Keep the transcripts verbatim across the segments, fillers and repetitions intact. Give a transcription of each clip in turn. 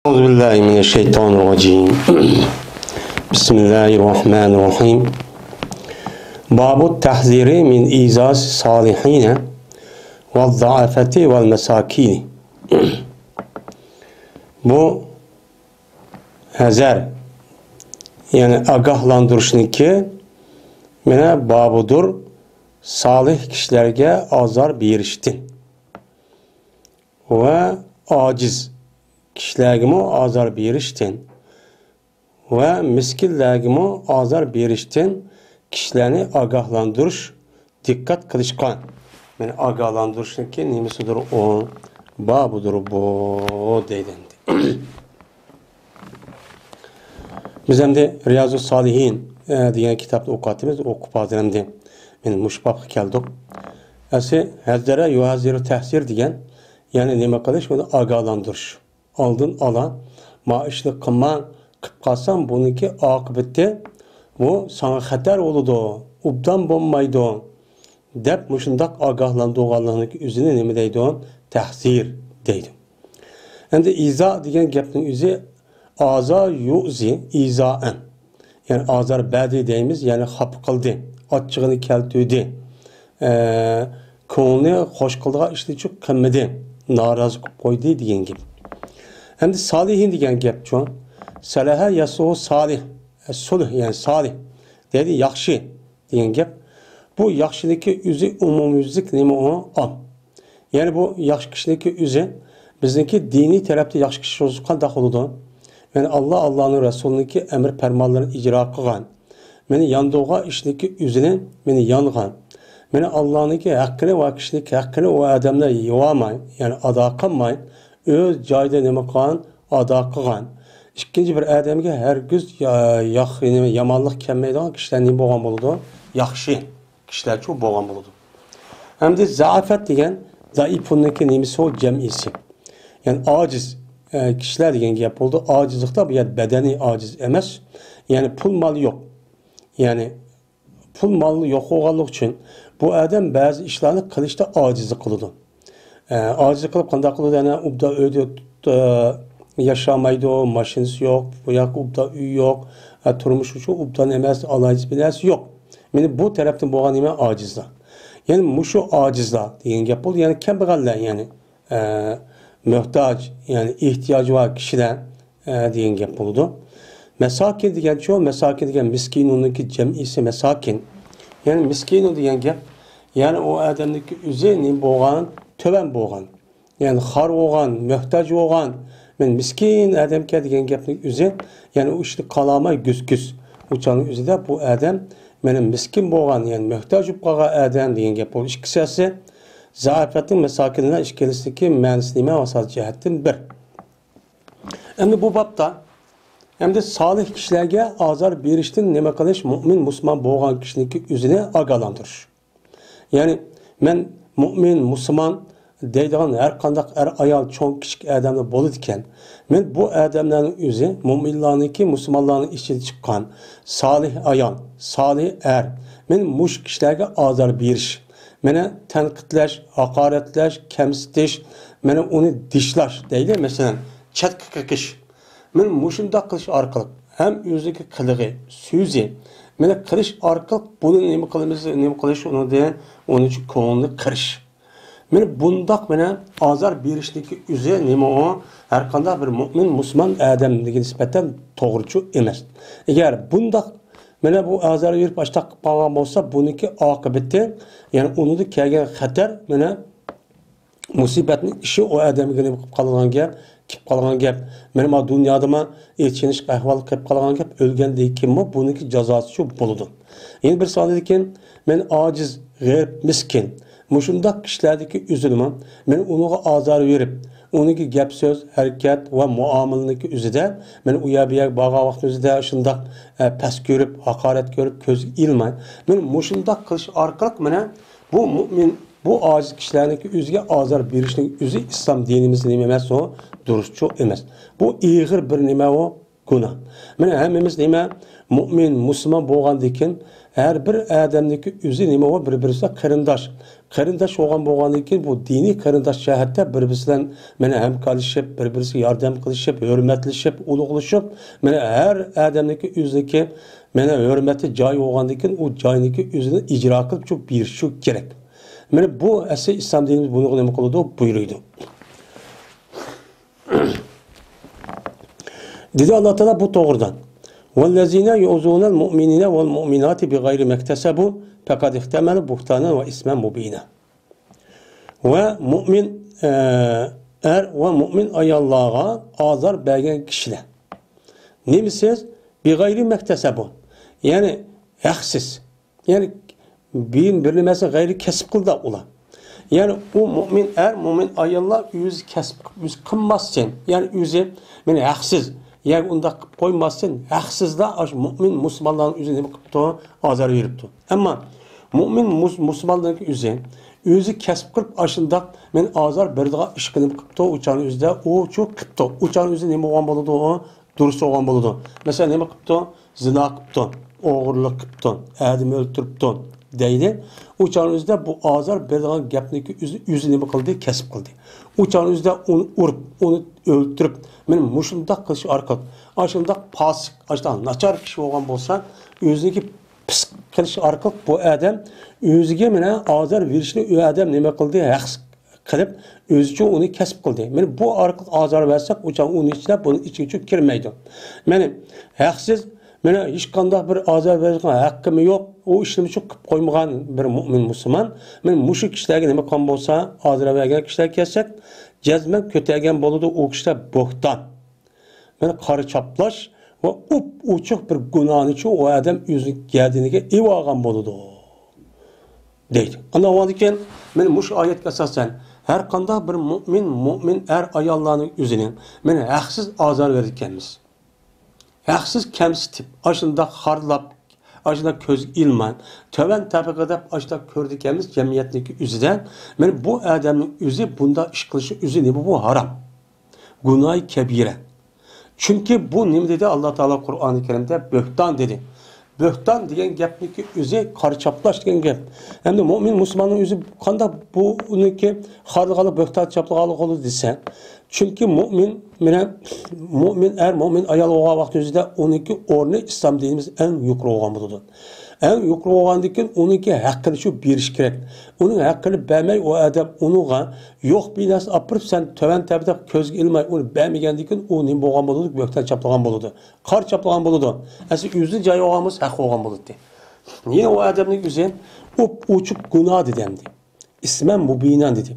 أعوذ بالله من الشيطان الرجيم. بسم الله الرحمن الرحيم. باب التحذير من إيذاء الصالحين والضعفاء والمساكين. بۇ ھەزەر، يەنى ئاگاھلاندۇرۇشنىڭكى مانا بابىدۇر، سالىھ كىشىلەرگە ئازار بېرىشتىن ۋە ئاجىز كىشىلەرگىمۇ ئازار بېرىشتىن ۋە مىسكىنلەرگىمۇ ئازار بېرىشتىن كىشىلەرنى ئاگاھلاندۇرۇش، دىققەت قىلىشقا. مانا ئاگاھلاندۇرۇشنىڭكى نېمىسىدۇر ئۇ؟ بابىدۇر بۇ، دەيدۇ ئەمدى. بىز ئەمدى رىيازۇ سالىھىن، ئە، دېگەن كىتابنى ئوقۇۋاتىمىز. ئوقۇپ ھازىر ئەمدى مانا مۇشۇ بابقا كەلدۇق. ئەسلى ھەززەرە يۇھەززىرۇ تەھزىر دېگەن، يەنى نېمە قىلىش؟ بۇنى ئاگاھلاندۇرۇش. ئالدىن ئالا، ما ئىشنى قىلماڭ، قىپ قالساڭ بۇنىڭكى ئاقىۋىتى، بۇ ساڭا خەتەر بولىدۇ، ئوبدان بولمايدۇ، دەپ مۇشۇنداق ئاگاھلاندۇرغانلىقنىڭ ئۆزىنى نېمە دەيدۇ؟ تەھزىر دەيدۇ. ئەمدى ئىزا دېگەن گەپنىڭ ئۆزى ئازا يۇزى ئىزائەن. يەنى ئازار بەردى دەيمىز، يەنى خاپا قىلدى، ئاچچىقىنى كەلتۈردى، ئە، كۆڭلىنى خوش قىلىدىغان ئىشنى قىلمىدى، نارازى قىلىپ قويدى دېگەن گەپ. ئەمدى سالىھىن دېگەن گەپچۇ؟ سەلەھە يەسلۇھۇ سالىھ، سۇلھ، يەنى سالىھ دەيدۇ، ياخشى دېگەن گەپ. بۇ ياخشىنىڭكى ئۆزى ئومۇميۈزلۈك نېمە ئۇ؟ ئام. يەنى بۇ ياخشى كىشىنىڭكى ئۆزى بىزنىڭكى دىنىي تەرەپتە ياخشى كىشى بولسا قانداق بولىدۇ؟ يەنى ئاللا، ئاللانىڭ رەسۇلىنىڭكى ئەمر پەرمانلىرىنى ئىجرا قىلغان، مانا ياندۇرغان ئىشنىڭكى ئۆزىنى مانا يانغان، مانا ئاللانىڭكى ھەققىنى ۋە كىشىنىڭكى ھەققىنى ئۇ ئادەملەر يېۋالماي، يەنى ئادا قىلماي، ئۆز جايىدا نېمە قىلغان؟ ئادا قىلغان. ئىككىنچى بىر ئادەمگە ھەرگىز يا-، ياخ-، يامانلىق كەلمەيدىغان كىشىلەر نېمە بولغان بولىدۇ؟ ياخشى كىشىلەرچۇ بولغان بولىدۇ. ئەمدى زەئەفەت دېگەن زەئىپۇننىڭكى نېمىسى ئۇ؟ جەمئىسى. يەنى ئاجىز، ئە، كىشىلەر دېگەن گەپ بولىدۇ. ئاجىزلىقتا بۇ يەردە بەدەنىي ئاجىز ئەمەس. يەنى پۇل مال يوق. يەنى پۇل مال يوق بولغانلىقى ئۈچۈن بۇ ئادەم بەزى ئىشلارنى قىلىشتا ئاجىزلىق قىلىدۇ. ئە، ئاجىزلىق قىلىپ قانداق قىلىدۇ؟ يەنە ئوبدان ئۆيدە، ئە، ياشىمايدۇ، ماشىنىسى يوق، بۇ ياققا ئوبدان ئۆي يوق، ئە، تۇرمۇش ئۈچۈن ئوبدان ئەمەس، ئالاھىدە بىر نەرسە يوق. مانا بۇ تەرەپتىن بولغان نېمە؟ ئاجىزلار. يەنى مۇشۇ ئاجىزلار دېگەن گەپ بولدى. يەنى كەمبەغەللەر، يەنى، ئە، مۆھتاج، يەنى ئېھتىياجى بار كىشىلەر، ئە، دېگەن گەپ بولىدۇ. مەساكىن دېگەنچۇ؟ مەساكىن دېگەن مىسكىنۇنىڭكى جەمئىسى مەساكىن. يەنى مىسكىنۇ دېگەن گەپ، يەنى ئۇ ئادەمنىڭكى ئۆزى نېمە بولغان؟ تۆۋەن بولغان. يەنى خار بولغان، مۆھتاج بولغان، مەن مىسكىن ئادەمكەن دېگەن گەپنىڭ ئۆزى، يەنى ئۇ ئىشنى قىلالماي گۈس-گۈس. ئۇ چاغنىڭ ئۆزىدە بۇ ئادەم مانا مىسكىن بولغان، يەنى مۆھتاج بولۇپ قالغان ئادەم دېگەن گەپ بولدى. ئىككىسى ئەسلى زەئەفەتنىڭ مەساكىنىنىڭ ئىككىلىسىدىكى مەنىسى نېمە؟ ئاساسىي جەھەتتىن بىر. ئەمدى بۇ بابتا، ئەمدى سالىھ كىشىلەرگە ئازار بېرىشتىن نېمە قىلىش؟ مۇئمىن، مۇسۇلمان بولغان كىشىنىڭكى ئۆزىنى ئاگاھلاندۇرۇش. يەنى، مەن مۇئمىن، مۇسۇلمان دەيدىغان ھەر قانداق ئەر-ئايال، چوڭ-كىچىك ئادەملەر بولىدىكەن. مەن بۇ ئادەملەرنىڭ ئۆزى مۇئمىنلارنىڭكى، مۇسۇلمانلارنىڭ ئىچىدىن چىققان سالىھ ئايال، سالىھ ئەر. مەن مۇشۇ كىشىلەرگە ئازار بېرىش، مانا تەنقىدلەش، ھاقارەتلەش، كەمسىتىش، مانا ئۇنى دىشلاش دەيلى، مەسىلەن، چەتكە قېقىش. مانا مۇشۇنداق قىلىش ئارقىلىق ھەم ئۆزىنىڭكى قىلىقى، سۆزى، مانا قىلىش ئارقىلىق بۇنى نېمە قىلىمىز، نېمە قىلىش ئۇنىڭدىن، ئۇنىڭ كۆڭلىنى قىرىش. مانا بۇنداق مانا ئازار بېرىشنىڭكى ئۆزى نېمە ئۇ؟ ھەر قانداق بىر مۇئمىن، مۇسۇلمان ئادەمگە نىسبەتەن توغرىچۇ ئەمەس. ئەگەر بۇنداق مانا بۇ ئازار بېرىپ ئاشتاق قىلىپ قالغان بولسا، بۇنىڭكى ئاقىۋىتى، يەنى ئۇنىڭدا كەلگەن خەتەر مانا مۇسىبەتنىڭ ئىشى ئۇ ئادەمگە نېمە قىلىپ قالغان گەپ، كېلىپ قالغان گەپ. مانا ما دۇنيادىمۇ ئېچىنىشلىق ئەھۋال قېلىپ قالغان گەپ، ئۆلگەندىن كېيىنمۇ بۇنىڭكى جازاسىچۇ بولىدۇ. يەنە بىر سانىدىكى، مەن ئاجىز، غېرىب، مىسكىن. مۇشۇنداق كىشىلەردىكى ئۆزىنىمۇ، مەن ئۇنىڭغا ئازار بېرىپ، ئۇنىڭكى گەپ سۆز، ھەرىكەت ۋە مۇئامىلىنىڭكى ئۆزىدە، مەن ئۇ يەر بۇ يەرگە بارغان ۋاقىتنىڭ ئۆزىدە شۇنداق، ئە، پەس كۆرۈپ، ھاقارەت كۆرۈپ، كۆزگە ئىلماي. مەن مۇشۇنداق قىلىش ئارقىلىق مانا بۇ مۇئمىن، بۇ ئاجىز كىشىلەرنىڭكى ئۆزىگە ئازار بېرىشنىڭ ئۆزى ئىسلام دىنىمىزدا نېمە ئەمەس ئۇ؟ دۇرۇسچۇ ئەمەس. بۇ ئېغىر بىر نېمە ئۇ؟ گۇناھ. مانا ھەممىمىز نېمە؟ مۇئمىن، مۇسۇلمان بولغاندىن كېيىن ھەر بىر ئادەمنىڭكى ئۆزى نېمە بۇ؟ بىر-بىرسىگە قېرىنداش. قېرىنداش بولغان بولغاندىن كېيىن بۇ دىنىي قېرىنداش جەھەتتە بىر-بىرسى بىلەن مانا ھەمكارلىشىپ، بىر-بىرسىگە ياردەم قىلىشىپ، ھۆرمەتلىشىپ، ئۇلۇغلىشىپ، مانا ھەر ئادەمنىڭكى ئۆزىنىڭكى مانا ھۆرمەتلىك جايى بولغاندىن كېيىن ئۇ جاينىڭكى ئۆزىنى ئىجرا قىلىپ شۇ بېرىشى كېرەك. مانا بۇ ئەسلى ئىسلام دىنىمىز بۇنىڭغا نېمە قىلىدۇ؟ بۇيرۇيدۇ. دېدى ئاللا تائالا بۇ توغرىدا. والذين يؤذون المؤمنين والمؤمنات بغير ما اكتسبوا فقد احتملوا بهتانا وإثما مبينا. ۋە مۇئمىن، ئە، ئەر ۋە مۇئمىن ئاياللارغا ئازار بەرگەن كىشىلەر. نېمىسىز؟ بىغەيرى مەكتەسەبۇ. يەنى ھەقسىز. يەنى بىر، بىر نېمىسىنى غەيرىي كەسىپ قىلدى ئۇلار. يەنى ئۇ مۇئمىن ئەر، مۇئمىن ئاياللار ئۆزى كەسىپ قىلىپ، ئۆزى قىلماستىن، يەنى ئۆزى مېنى ھەقسىز، يەنى ئۇنداق قىلىپ قويماستىن، ھەقسىزلا ئاشۇ مۇئمىن مۇسۇلمانلارنىڭ ئۆزىنى نېمە قىپتۇ؟ ئازار بېرىپتۇ. ئەمما مۇئمىن مۇس-، مۇسۇلمانلارنىڭ ئۆزى، ئۆزى كەسىپ قىلىپ ئاشۇنداق مېنى ئازار بېرىدىغان ئىشقا نېمە قىپتۇ؟ ئۇ چاغنىڭ ئۆزىدە ئۇ چۇ قىپتۇ. ئۇ چاغنىڭ ئۆزىدە نېمە بولغان بولىدۇ؟ ئۇ دۇرۇس بولغان بولىدۇ. مەسىلەن، نېمە قىپتۇ؟ زىنا قىپتۇ، ئوغرىلىق قىپتۇ، ئادەم ئۆلتۈرۈپتۇ دەيلى. ئۇ چاغنىڭ ئۆزىدە بۇ ئازار بېرىدىغان گەپنىكى ئۆزى، ئۆزى نېمە قىلدى؟ كەسىپ قىلدى. ئۇ چاغنىڭ ئۆزىدە ئۇنى ئۇرۇپ، ئۇنى ئۆلتۈرۈپ، مېنى مۇشۇنداق قىلىش ئارقىلىق، ئاشۇنداق پاسىق، ئاشۇنداق ناچار كىشى بولغان بولسا، ئۆزىنىڭكى پىس قىلىش ئارقىلىق بۇ ئادەم ئۆزىگە مانا ئازار بېرىشنى ئۇ ئادەم نېمە قىلدى؟ ھەقسىز قىلىپ، ئۆزىچۇ ئۇنى كەسىپ قىلدى. مانا بۇ ئارقىلىق ئازار بەرسەك، ئۇ چاغ ئۇنىڭ ئىچىدە، بۇنىڭ ئىچىگىچۇ كىرمەيدۇ. مانا ھەقسىز، مانا ھېچقانداق بىر ئازار بېرىدىغان ھەققىمۇ يوق، ئۇ ئىشنىمۇچۇ قىلىپ قويمىغان بىر مۇئمىن مۇسۇلمان، مانا مۇشۇ كىشىلەرگە نېمە قىلغان بولسا، ئازار بەرگەن كىشىلەرگە كەلسەك، جەزمەن كۆتەرگەن بولىدۇ ئۇ كىشىلەر بوھتان. مانا قارا چاپلاش ۋە ئوپئوچۇق بىر گۇناھنىچۇ ئۇ ئادەم ئۆزىنىڭ گەدىنىگە ئېلىۋالغان بولىدۇ، دەيدۇ. ئاندىن كېيىن مانا مۇشۇ ئايەتكە ئاساسەن، ھەر قانداق بىر مۇئمىن، مۇئمىن ئەر ئاياللارنىڭ ئۆزىنى مانا ھەقسىز ئازار بېرىدىكەنمىز. ھەقسىز كەمسىتىپ، ئاشۇنداق خارلاپ، ئاشۇنداق كۆزگە ئىلماي، تۆۋەن تەبىقە دەپ ئاشۇنداق كۆرىدىكەنمىز جەمئىيەتنىڭكى ئۆزىدە. مانا بۇ ئادەمنىڭ ئۆزى بۇنداق ئىش قىلىشى ئۆزى نېمە بۇ؟ ھارام. گۇناھى كەبىرە. چۈنكى بۇ نېمە دېدى؟ ئاللا تائالا قۇرئانى كەرىمدە بۆھتان دېدى. بۆھتان دېگەن گەپنىڭكى ئۆزى قارا چاپلاش دېگەن گەپ. ئەمدى مۇئمىن مۇسۇلماننىڭ ئۆزى قانداق بۇنىڭكى خارلىغانلىق، بۆھتان چاپلىغانلىق بولىدۇ دېسە، چۈنكى مۇئمىن مانا مۇئمىن ئەر، مۇئمىن ئايال بولغان ۋاقىت ئۆزىدە ئۇنىڭكى ئورنى ئىسلام دىنىمىز ئەڭ يۇقىرى بولغان بولىدۇ. ئەڭ يۇقىرى بولغاندىن كېيىن ئۇنىڭكى ھەققىنى شۇ بېرىش كېرەك. ئۇنىڭ ھەققىنى بەرمەي ئۇ ئادەم ئۇنىڭغا يوق بىر نەرسە ئاپىرىپ سەن تۆۋەن تەبىقە كۆزگە ئىلماي ئۇنى بەرمىگەندىن كېيىن ئۇ نېمە بولغان بولىدۇ؟ بۆھتان چاپلىغان بولىدۇ. قارا چاپلىغان بولىدۇ. ئەسلى ئۆزىنىڭ جايى بولغان بولسا ھەق بولغان بولاتتى. يەنە ئۇ ئادەمنىڭ ئۆزى ئوپئوچۇق گۇناھ دېدى ئەمدى. ئىسمەن مۇبىنەن دېدى.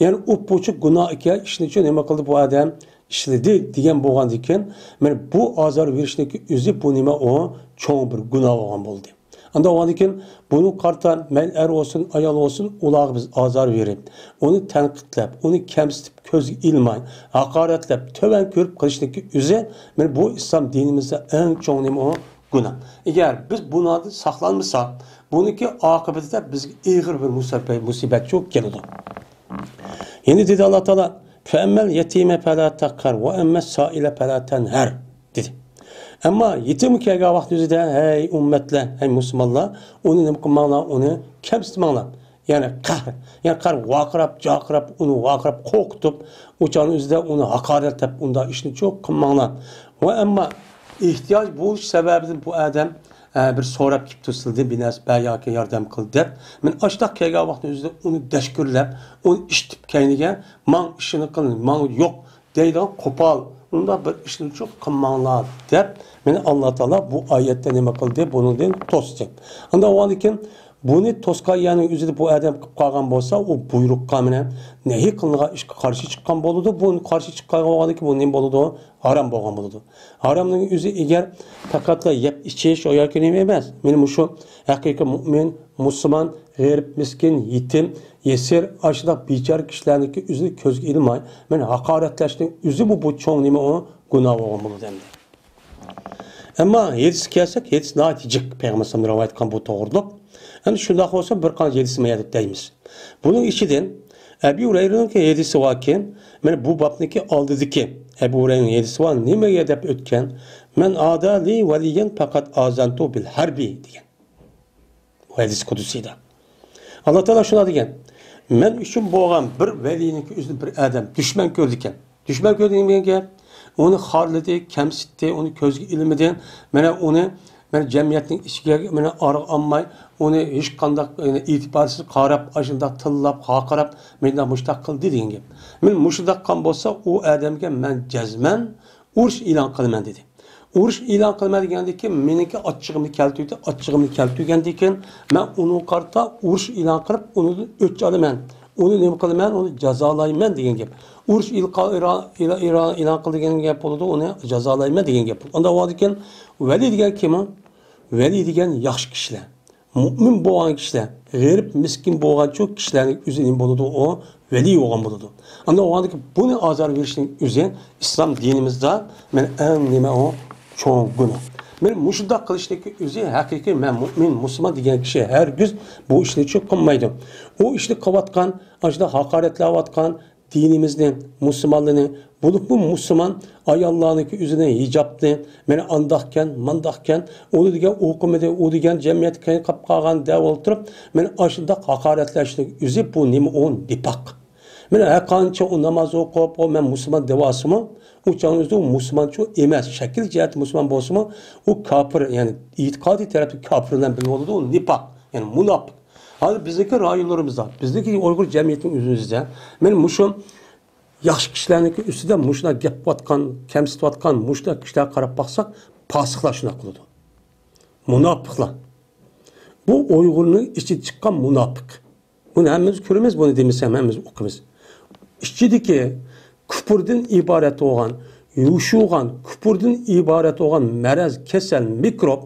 يەنى ئوپئوچۇق گۇناھ ئىكەن، ئىشنى شۇ نېمە قىلدى بۇ ئادەم؟ ئىشلىدى دېگەن بولغاندىن كېيىن، مانا بۇ ئازار بېرىشنىڭكى ئۆزى بۇ نېمە ئۇ؟ چوڭ بىر گۇناھ بولغان بولدى. ئاندىن بولغاندىن كېيىن بۇنىڭغا قارىتا مەيلى ئەر بولسۇن، ئايال بولسۇن، ئۇلارغا بىز ئازار بېرىپ، ئۇنى تەنقىدلەپ، ئۇنى كەمسىتىپ، كۆزگە ئىلماي، ھاقارەتلەپ، تۆۋەن كۆرۈپ قېلىشنىڭكى ئۆزى، مانا بۇ ئىسلام دىنىمىزدا ئەڭ چوڭ نېمە ئۇ؟ گۇناھ. ئەگەر بىز بۇنىڭدىن ساقلانمىساق، بۇنىڭكى ئاقىۋىتىدە بىزگە ئېغىر بىر مۇسىبەت، مۇسىبەتچۇ كېلىدۇ. يەنە دېدى ئاللا تائالا، فەئەممەل يەتىمە فەلا تەقھەر ۋە ئەممەس سائىلە فەلا تەنھەر، دېدى. ئەمما يېتىمگە كەلگەن ۋاقىت ئۆزىدە، ھەي ئۈممەتلەر، ھەي مۇسۇلمانلار، ئۇنى نېمە قىلماڭلار، ئۇنى كەمسىتمەڭلار. يەنى قەھر، يەنى قەھر ۋارقىراپ، جارقىراپ، ئۇنى ۋارقىراپ قورقۇتۇپ، ئۇ چاغنىڭ ئۆزىدە ئۇنى ھاقارەتلەپ، ئۇنداق ئىشنىچۇ قىلماڭلار. ۋە ئەمما ئېھتىياج بولۇش سەۋەبىدىن بۇ ئادەم، ئە، بىر سوراپ كېلىپتۇ سىلىدىن بىر نەرسە بەر ياكى ياردەم قىل دەپ. مەن ئاشتاق كەلگەن ۋاقىتنىڭ ئۆزىدە ئۇنى دەشكۈرلەپ، ئۇنى ئىشتىپ كەينىگە، ماڭ ئىشىنى قىل، ماڭ يوق دەيدىغان قوپال، ئۇنداق بىر ئىشنىچۇ قىلماڭلار دەپ، مېنى ئاللا تائالا بۇ ئايەتتە نېمە قىلدى؟ بۇنىڭدىن توستى. ئاندىن ئۇنىڭدىن كېيىن بۇنى توسقان يەرنىڭ ئۆزىدە بۇ ئادەم قىلىپ قالغان بولسا، ئۇ بۇيرۇققا مانا نەھى قىلىنغان ئىشقا قارشى چىققان بولىدۇ. بۇ قارشى چىققان بولغاندىن كېيىن بۇ نېمە بولىدۇ؟ ھارام بولغان بولىدۇ. ھارامنىڭ ئۆزى ئەگەر پەقەتلا يەپ ئىچىش ياكى نېمە ئەمەس. مانا مۇشۇ ھەقىقىي مۇئمىن، مۇسۇلمان، غېرىب، مىسكىن، يېتىم، يېسىر، ئاشۇنداق بىچارە كىشىلەرنىڭكى ئۆزىنى كۆزگە ئىلماي، مانا ھاقارەتلەشنىڭ ئۆزىمۇ بۇ چوڭ نېمە ئۇ؟ گۇناھ بولغان بولىدۇ ئەمدى. ئەمما ھەدىسكە كەلسەك، ھەدىس ناھايىتى جىق، پەيغەمبەر ئەلەيھىسسالام رىۋايەت قىلغان بۇ توغرۇلۇق. ئەمدى شۇنداق بولسا، بىر قانچە ھەدىس مايا دەپ دەيمىز. بۇنىڭ ئىچىدىن ئەبۇ ھۇرەيرىنىڭكى ھەدىسى باركەن، مانا بۇ بابنىڭكى ئالدىدىكى ئەبۇ ھۇرەيرىنىڭ ھەدىسى بار، نېمىگە دەپ ئۆتكەن؟ مەن ئادا لى ۋەلىيەن پەقەت ئازەنتۇ بىل ھەربى دېگەن. بۇ ھەدىس قۇدسىيدا. ئاللا تائالا شۇنداق دېگەن، مەن ئۈچۈن بولغان بىر ۋەلىينىڭكى ئۆزىنى بىر ئادەم دۈشمەن كۆردىكەن. دۈشمەن كۆردى دېگەن گەپ، ئۇنى خارلىدى، كەمسىتتى، ئۇنى كۆزگە ئىلمىدى. مانا ئۇنى، مانا جەمئىيەتنىڭ ئىچىگە، مانا ئارىغا ئالماي، ئۇنى ھېچقانداق، يەنى ئېتىبارسىز قاراپ، ئاشۇنداق تىللاپ، ھاقىراپ، مۇنداق مۇشتاق قىلدى دېگەن گەپ. مەن مۇشۇنداق قىلغان بولسا، ئۇ ئادەمگە مەن جەزمەن ئۇرۇش ئېلان قىلىمەن دېدى. ئۇرۇش ئېلان قىلىمەن دېگەندىن كېيىن، مېنىڭكى ئاچچىقىمنى كەلتۈردى، ئاچچىقىمنى كەلتۈرگەندىن كېيىن، مەن ئۇنىڭغا قارىتا ئۇرۇش ئېلان قىلىپ، ئۇنى ئۆچ ئالىمەن. ئۇنى نېمە قىلىمەن؟ ئۇنى جازالايمەن دېگەن گەپ. ئۇرۇش ئېلقا-، ئېلان، ئېلان، ئېلان، ئېلان قىل دېگەن گەپ بولىدۇ، ئۇنى جازالايمەن دېگەن گەپ بولىدۇ. ئانداق بولغاندىن كېيىن، ۋەلى دېگەن كىم ئۇ؟ ۋەلى دېگەن ياخشى كىشىلەر. مۆمىن بولغان كىشىلەر، غېرىب، مىسكىن بولغان شۇ كىشىلەرنىڭ ئۆزى نېمە بولىدۇ؟ ئۇ ۋەلىي بولغان بولىدۇ. ئانداق بولغاندىكىن بۇنى ئازار بېرىشنىڭ ئۆزى ئىسلام دىنىمىزدا مانا ئەڭ نېمە ئۇ؟ چوڭ گۇناھ. مانا مۇشۇنداق قىلىشنىڭكى ئۆزى ھەقىقىي مەن مۆمىن، مۇسۇلمان دېگەن كىشى ھەرگىز بۇ ئىشنى چۈ قىلمايدۇ. ئۇ ئىشنى قىلىۋاتقان، ئاشۇنداق ھاقارەتلەۋاتقان، دىنىمىزنى، مۇسۇلمانلىرىنى، بولۇپمۇ مۇسۇلمان ئاياللارنىڭكى ئۆزىنى ھىجابنى، مانا ئانداقكەن، مانداقكەن، ئۇنى دېگەن ئوقۇمىدى، ئۇ دېگەن جەمئىيەتكە كىرىپ قالغان دەپ ئولتۇرۇپ، مانا ئاشۇنداق ھاقارەتلەشنىڭ ئۆزى بۇ نېمە ئۇ؟ نىپاق. مانا ھەرقانچە ئۇ ناماز ئوقۇپ، ئۇ مەن مۇسۇلمان دەۋالسىمۇ، ئۇ چاغنىڭ ئۆزىدە ئۇ مۇسۇلمانچۇ ئەمەس، شەكىل جەھەتتە مۇسۇلمان بولسىمۇ، ئۇ كاپىر، يەنى ئېتىقادىي تەرەپتە كاپىر بىلەن بىلىنىۋالىدۇ، ئۇ نىپاق، يەنى مۇناپىق. ھازىر بىزنىڭكى رايونلىرىمىزدا، بىزنىڭكى ئۇيغۇر جەمئىيىتىنىڭ ئۆزىمىزدە، مانا مۇشۇ ياخشى كىشىلەرنىڭكى ئۈستىدە مۇشۇنداق گەپ قىلىۋاتقان، كەمسىتىۋاتقان مۇشۇنداق كىشىلەرگە قاراپ باقساق، پاسىقلار شۇنداق قىلىدۇ. مۇناپىقلار. بۇ ئۇيغۇرنىڭ ئىچىدىن چىققان مۇناپىق. بۇنى ھەممىمىز كۆرىمىز، بۇنى دېمىسەم ھەممىمىز ئۇقىمىز. ئىچىدىكى كۇپۇردىن ئىبارەت بولغان، يوشۇرغان، كۇپۇردىن ئىبارەت بولغان مەرەز، كېسەل، مىكروب،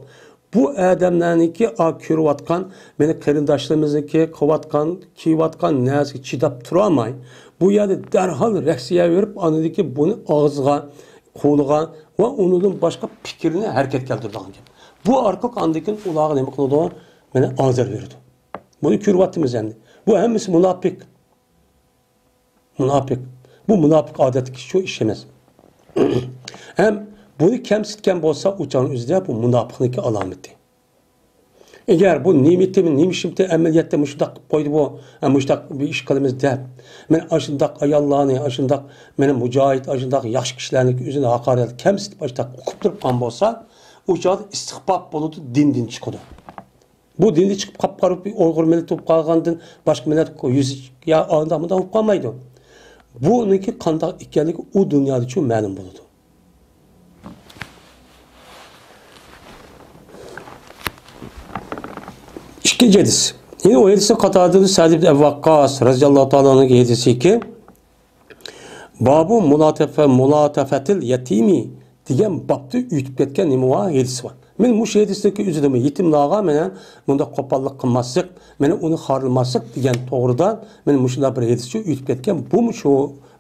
بۇ ئادەملەرنىڭكى ئا، كۆرۈۋاتقان، مېنى قېرىنداشلىرىمىزنىڭكى قىلىۋاتقان، كىيىۋاتقان نەرسىگە چىداپ تۇرالماي، بۇ يەردە دەرھال رەخسىيە بېرىپ، ئاندىن كېيىن بۇنى ئاغزىغا، قولىغا ۋە ئۇنىڭدىن باشقا پىكرىنى ھەرىكەتكە كەلتۈرىدىغان گەپ. بۇ ئارقىلىق ئاندىن كېيىن ئۇلارغا نېمە قىلىدۇ؟ مانا ئازار بېرىدۇ. بۇنى كۆرۈۋاتىمىز ئەمدى. بۇ ھەممىسى مۇناپىق. مۇناپىق. بۇ مۇناپىق ئادەتتىكى شۇ ئىش ئەمەس. ھەم بۇنى كەمسىتكەن بولسا، ئۇ چاغنىڭ ئۆزىدە بۇ مۇناپىقنىڭكى ئالامىتى. ئەگەر بۇ نېمىتىمۇ، نېمە ئىشىمتى ئەمەلىيەتتە مۇشۇنداق قىلىپ قويدى بۇ، ھە، مۇشۇنداق بىر ئىش قىلىمىز دەپ، مانا ئاشۇنداق ئاياللارنى، ئاشۇنداق مانا مۇجاھىد، ئاشۇنداق ياخشى كىشىلەرنىڭكى ئۆزىنى ھاقارەت، كەمسىتىپ، ئاشۇنداق ئۇقۇپ تۇرۇپ قالغان بولسا، ئۇ چاغدا ئىستىخپاپ بولىدۇ، دىندىن چىقىدۇ. بۇ دىندىن چىقىپ قاپقارا ئۇيغۇر مىللىتى بولۇپ قالغاندىن باشقا مىللەت يۈز يا ئانداق مۇنداق بولۇپ قالمايدۇ. بۇنىڭكى قانداق ئىكەنلىكى ئۇ دۇنيادىچۇ مەلۇم بولىدۇ. ئىككىنچى ھەدىس. يەنە ئۇ ھەدىسنى قاتادىدىن سەئد ئىبن ئەبى ۋەققاس رەزىياللاھۇ تائالا ئەنھۇ ھەدىسىكى، بابۇ مۇلاتەفە-، مۇلاتەفەتىل يەتىمى دېگەن بابتا ئۆتۈپ كەتكەن نېمە بار؟ ھەدىس بار. مانا مۇشۇ ھەدىستىكى ئۆزىدىمۇ يېتىملارغا مانا مۇنداق قوپاللىق قىلماسلىق، مانا ئۇنى خارلىماسلىق دېگەن توغرىدا مانا مۇشۇنداق بىر ھەدىسچۇ ئۆتۈپ كەتكەن. بۇمۇ شۇ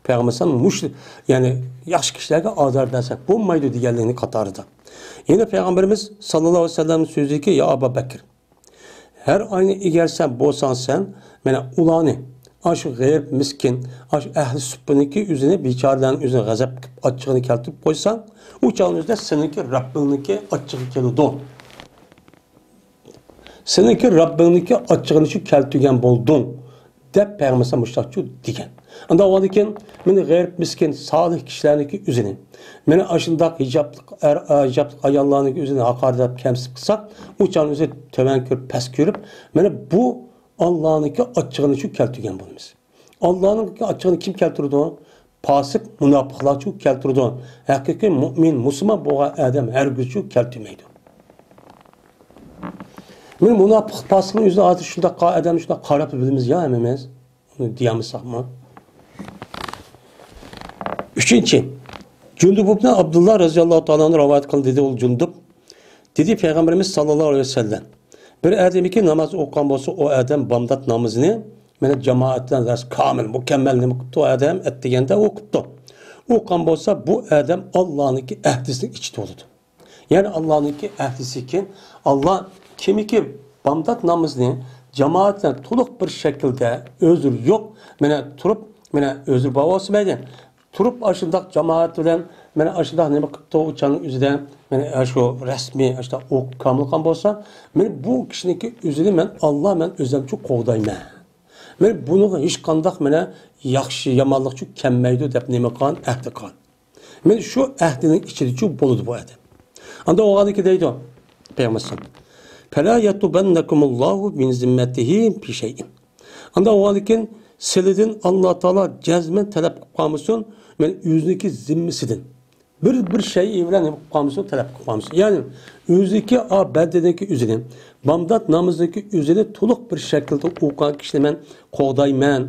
پەيغەمبەر مۇشۇ، يەنى ياخشى كىشىلەرگە ئازار بەرسەك بولمايدۇ دېگەنلىكىنى قاتارىدا. يەنە پەيغەمبىرىمىز ساللاللاھۇ ئەلەيھى ۋەسەللەمنىڭ سۆزىدىكى، يا ئابا بەكىر، ھەر ئاينى ئىگەرسەن بولساڭ سەن، مانا ئۇلارنى، ئاشۇ غېرىب، مىسكىن، ئاشۇ ئەھلى سۇپپىنىڭكى ئۆزىنى، بىچارىلەرنىڭ ئۆزىنى غەزەپ قىلىپ، ئاچچىقىنى كەلتۈرۈپ قويساڭ، ئۇ چاغنىڭ ئۆزىدە سېنىڭكى رەببىڭنىڭكى ئاچچىقى كېلىدۇ. سېنىڭكى رەببىڭنىڭكى ئاچچىقىنى شۇ كەلتۈرگەن بولدۇڭ، دەپ پەيغەمبەر مۇشۇنداقچۇ دېگەن. ئانداق بولغاندىكىن، مانا غېرىب، مىسكىن، سالىھ كىشىلەرنىڭكى ئۆزىنى، مانا ئاشۇنداق ھىجابلىق ئەر، ھىجابلىق ئاياللارنىڭكى ئۆزىنى ھاقارەتلەپ، كەمسىتىپ قىلساق، ئۇ چاغنىڭ ئۆزى تۆۋەن كۆرۈپ، پەس كۆرۈپ، مانا بۇ ئاللانىڭكى ئاچچىقىنى شۇ كەلتۈرگەن بولىمىز. ئاللانىڭكى ئاچچىقىنى كىم كەلتۈرىدۇ؟ پاسىق، مۇناپىقلارچۇ كەلتۈرىدۇ. ھەقىقىي مۇئمىن، مۇسۇلمان بولغان ئادەم ھەرگىزچۇ كەلتۈرمەيدۇ. مانا مۇناپىق، پاسىقنىڭ ئۆزىنى ھازىر شۇنداق قا-، ئادەمنى شۇنداق قاراپلا بىلىمىز يا ھەممىمىز. ئۇنى دېيەلمىسەكمۇ. ئۈچىنچى، جۇندۇب ئىبنى ئابدۇللا رەزىياللاھۇ تائالا ئەنھۇ رىۋايەت قىلدى، دېدى ئۇ جۇندۇب. دېدى پەيغەمبىرىمىز ساللاللاھۇ ئەلەيھى ۋەسەللەم، بىر ئادەمكى ناماز ئوقۇغان بولسا، ئۇ ئادەم بامدات نامىزىنى مانا جامائەت بىلەن دەرس كامىل، مۇكەممەل نېمە قىپتۇ ئۇ ئادەم؟ ئەتىگەندە ئوقۇپتۇ. ئوقۇغان بولسا، بۇ ئادەم ئاللانىڭكى ئەھدىسىنىڭ ئىچىدە بولىدۇ. يەنى ئاللانىڭكى ئەھدىسىكەن، ئاللا كىمكى بامدات نامىزىنى جامائەت بىلەن تولۇق بىر شەكىلدە، ئۆزرى يوق، مانا تۇرۇپ، مانا ئۆزى بار بولسا مەيلى، تۇرۇپ ئاشۇنداق جامائەت بىلەن، مانا ئاشۇنداق نېمە قىپتۇ ئۇ چاغنىڭ ئۆزىدە، مانا ئاشۇ رەسمىي ئاشۇنداق ئوقۇپ كامىل قىلغان بولسا، مانا بۇ كىشىنىڭكى ئۆزىنى مەن، ئاللا، مەن ئۆزۈمچۇ قوغدايمەن. مانا بۇنىڭغا ھېچقانداق مانا ياخشى، يامانلىقچۇ كەلمەيدۇ دەپ نېمە قىلغان، ئەھدى قىلغان. مانا شۇ ئەھدىنىڭ ئىچىدىچۇ بولىدۇ بۇ ئادەم. ئاندا بولغاندىكىن دەيدۇ پەيغەمبەر، فَلَا يَطْلُبَنَّكُمُ اللَّهُ مِنْ ذِمَّتِهِ بِشَيْءٍ. ئاندا بولغاندىكىن سىلىدىن ئاللا تائالا جەزمەن تەلەپ قىلىپ قالمىسۇن، مانا ئۆزىنىڭكى زىممىسىدىن. بىر، بىر شەيئى بىلەن نېمە قىلىپ قالمىسۇن، تەلەپ قىلىپ قالمىسۇن. يەنى ئۆزىكى، ئا، بەندىنىڭكى ئۆزىنى، بامدات نامىزىنىڭكى ئۆزىنى تولۇق بىر شەكىلدە ئوقۇغان كىشىنى مەن قوغدايمەن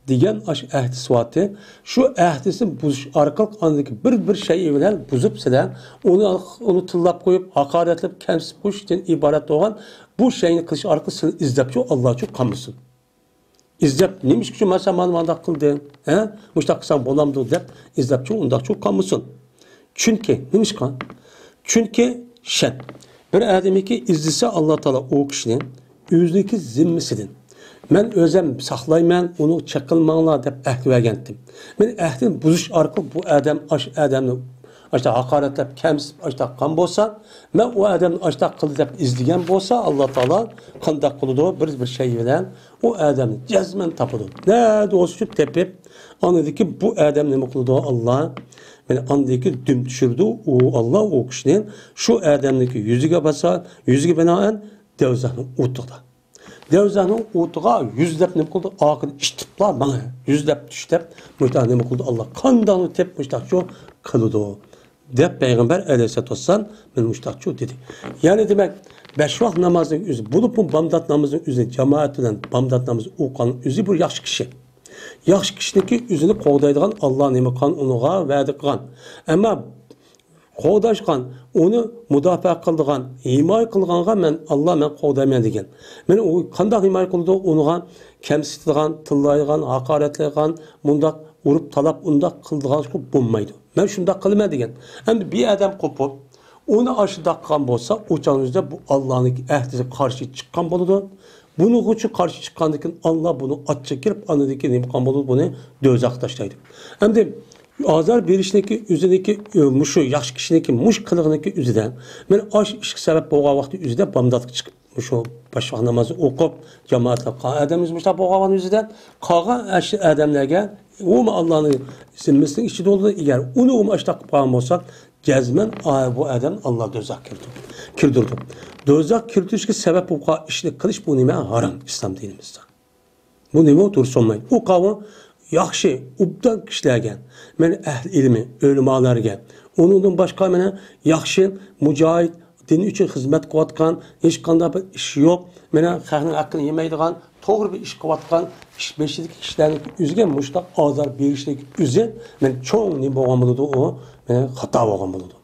دېگەن ئاشۇ ئەھدى سىۋاتى، شۇ ئەھدىسىنى بۇزۇش ئارقىلىق ئاندىكى بىر، بىر شەيئى بىلەن بۇزۇپ سىلەر، ئۇنى، ئۇنى تىللاپ قويۇپ، ھاقارەتلەپ، كەمسىتىپ قويۇشتىن ئىبارەت بولغان بۇ شەيئىنى قىلىش ئارقىلىق سىلەر ئىزدەپچۇ، ئاللاچۇ قالمىسۇن. ئىزدەپ، نېمە ئىش ئۈچۈن مەن سەن مانا مانداق قىلدىم، ھە؟ مۇشۇنداق قىلساڭ بولامدۇ دەپ ئىزدەپچۇ، ئۇنداقچۇ قالمىسۇن. چۈنكى، نېمىشقا؟ چۈنكى شەن. بىر ئادەمكى ئىزدىسە ئاللا تائالا ئۇ كىشىنى ئۆزىنىڭكى زىممىسىدىن، مەن ئۆزەم ساقلايمەن، ئۇنى چېقىلماڭلار دەپ ئەھدى بەرگەنتىم. مەن ئەھدىنى بۇزۇش ئارقىلىق بۇ ئادەم ئاش-، ئادەمنى ئاشتا ھاقارەتلەپ، كەمسىتىپ، ئاشتا قىلغان بولسا، مەن ئۇ ئادەمنى ئاشتا قىلدى دەپ ئىزدىگەن بولسا، ئاللا تائالا قانداق قىلىدۇ؟ بىر، بىر شەيئى بىلەن ئۇ ئادەمنى جەزمەن تاپىدۇ. نەدە بولسىچۇ تېپىپ، ئاندىكى بۇ ئادەم نېمە قىلىدۇ؟ ئاللا، مانا ئاندىكى دۈم چۈشۈرىدۇ ئۇ، ئاللا ئۇ كىشىنى. شۇ ئادەمنىڭكى يۈزىگە باسا، يۈزىگە بىنائەن دەۋزەخنىڭ ئوتىغا. دەۋزەخنىڭ ئوتىغا يۈزلەپ نېمە قىلىدۇ؟ ئاخىرى ئىشتىپلا ماڭا يۈزلەپ چۈش دەپ، مۇشۇنداق نېمە قىلىدۇ؟ ئاللا قانداقنى تېپىپ مۇشۇنداقچۇ قىلىدۇ دەپ پەيغەمبەر ئەلەيھىسسالاتۇ ۋەسسالام مانا مۇشۇنداقچۇ دېدى. يەنى دېمەك، بەش ۋاق نامازنىڭ ئۆزى، بولۇپمۇ بامدات نامىزىنىڭ ئۆزىنى جامائەت بىلەن بامدات نامىزى ئوقۇغان ئۆزى بىر ياخشى كىشى. ياخشى كىشىنىڭكى ئۆزىنى قوغدايدىغان ئاللا نېمە قىلغان، ئۇنىڭغا ۋەدە قىلغان. ئەمما قوغداشقان، ئۇنى مۇداپىئە قىلىدىغان، ھىمايە قىلغانغا مەن، ئاللا، مەن قوغدايمەن دېگەن. مانا ئۇ قانداق ھىمايە قىلىدۇ؟ ئۇنىڭغا كەمسىتىدىغان، تىللايدىغان، ھاقارەتلەيدىغان، مۇنداق ئۇرۇپ تالاپ ئۇنداق قىلىدىغان بولمايدۇ. مەن شۇنداق قىلىمەن دېگەن. ئەمدى بىر ئادەم قوپۇپ، ئۇنى ئاشۇنداق قىلغان بولسا، ئۇ چاغنىڭ ئۆزىدە بۇ ئاللانىڭ ئەھدىسىگە قارشى چىققان بولىدۇ. بۇنىڭغىچۇ قارشى چىققاندىن كېيىن، ئاللا بۇنى ئاچچىق كىرىپ، ئاندىن كېيىن نېمە قىلغان بولىدۇ؟ بۇنى دوزاخقا تاشلايدۇ. ئەمدى ئازار بېرىشنىكى ئۆزىنىكى، ئۆ، مۇشۇ ياخشى كىشىنىڭكى مۇشۇ قىلىقنىكى ئۆزىدە، مانا ئاشۇ ئىشقا سەۋەب بولغان ۋاقتى ئۆزىدە بامداتقا چىقىپ، مۇشۇ بەش ۋاق نامازنى ئوقۇپ، جامائەتلەر قىلغان ئادەملىرىمىز مۇشۇنداق بولغان ئۆزىدە، قالغان ئاشۇ ئادەملەرگە ئۇمۇ ئاللانىڭ زىممىسىنىڭ ئىچىدە بولىدۇ. ئەگەر ئۇنى ئۇمۇ ئاشۇنداق قىلىپ قالغان بولسا، جەزمەن، ئا، بۇ ئادەم ئاللا دوزاخ كىردۈرىدۇ. كىردۈرىدۇ. دوزاخ كىردۈرۈشكە سەۋەب بولغان ئىشنى قىلىش، بۇ نېمە؟ ھارام ئىسلام دىنىمىزدا. بۇ نېمە؟ دۇرۇس بولمايدۇ. ئۇ قاۋۇ ياخشى، ئوبدان كىشىلەرگە، مانا ئەھلى ئىلمى، ئۆلىمالارغا، ئۇنىڭدىن باشقا مانا ياخشى مۇجاھىد، دىن ئۈچۈن خىزمەت قىلىۋاتقان، ھېچقانداق بىر ئىشى يوق، مانا خەقنىڭ ھەققىنى يېمەيدىغان، توغرا بىر ئىش قىلىۋاتقان، ئىش بېشىدىكى كىشىلەرنىڭ ئۆزىگە مۇشۇنداق ئازار بېرىشلىك ئۆزى، مانا چوڭ نېمە بولغان بولىدۇ ئۇ؟ مانا خاتا بولغان بولىدۇ.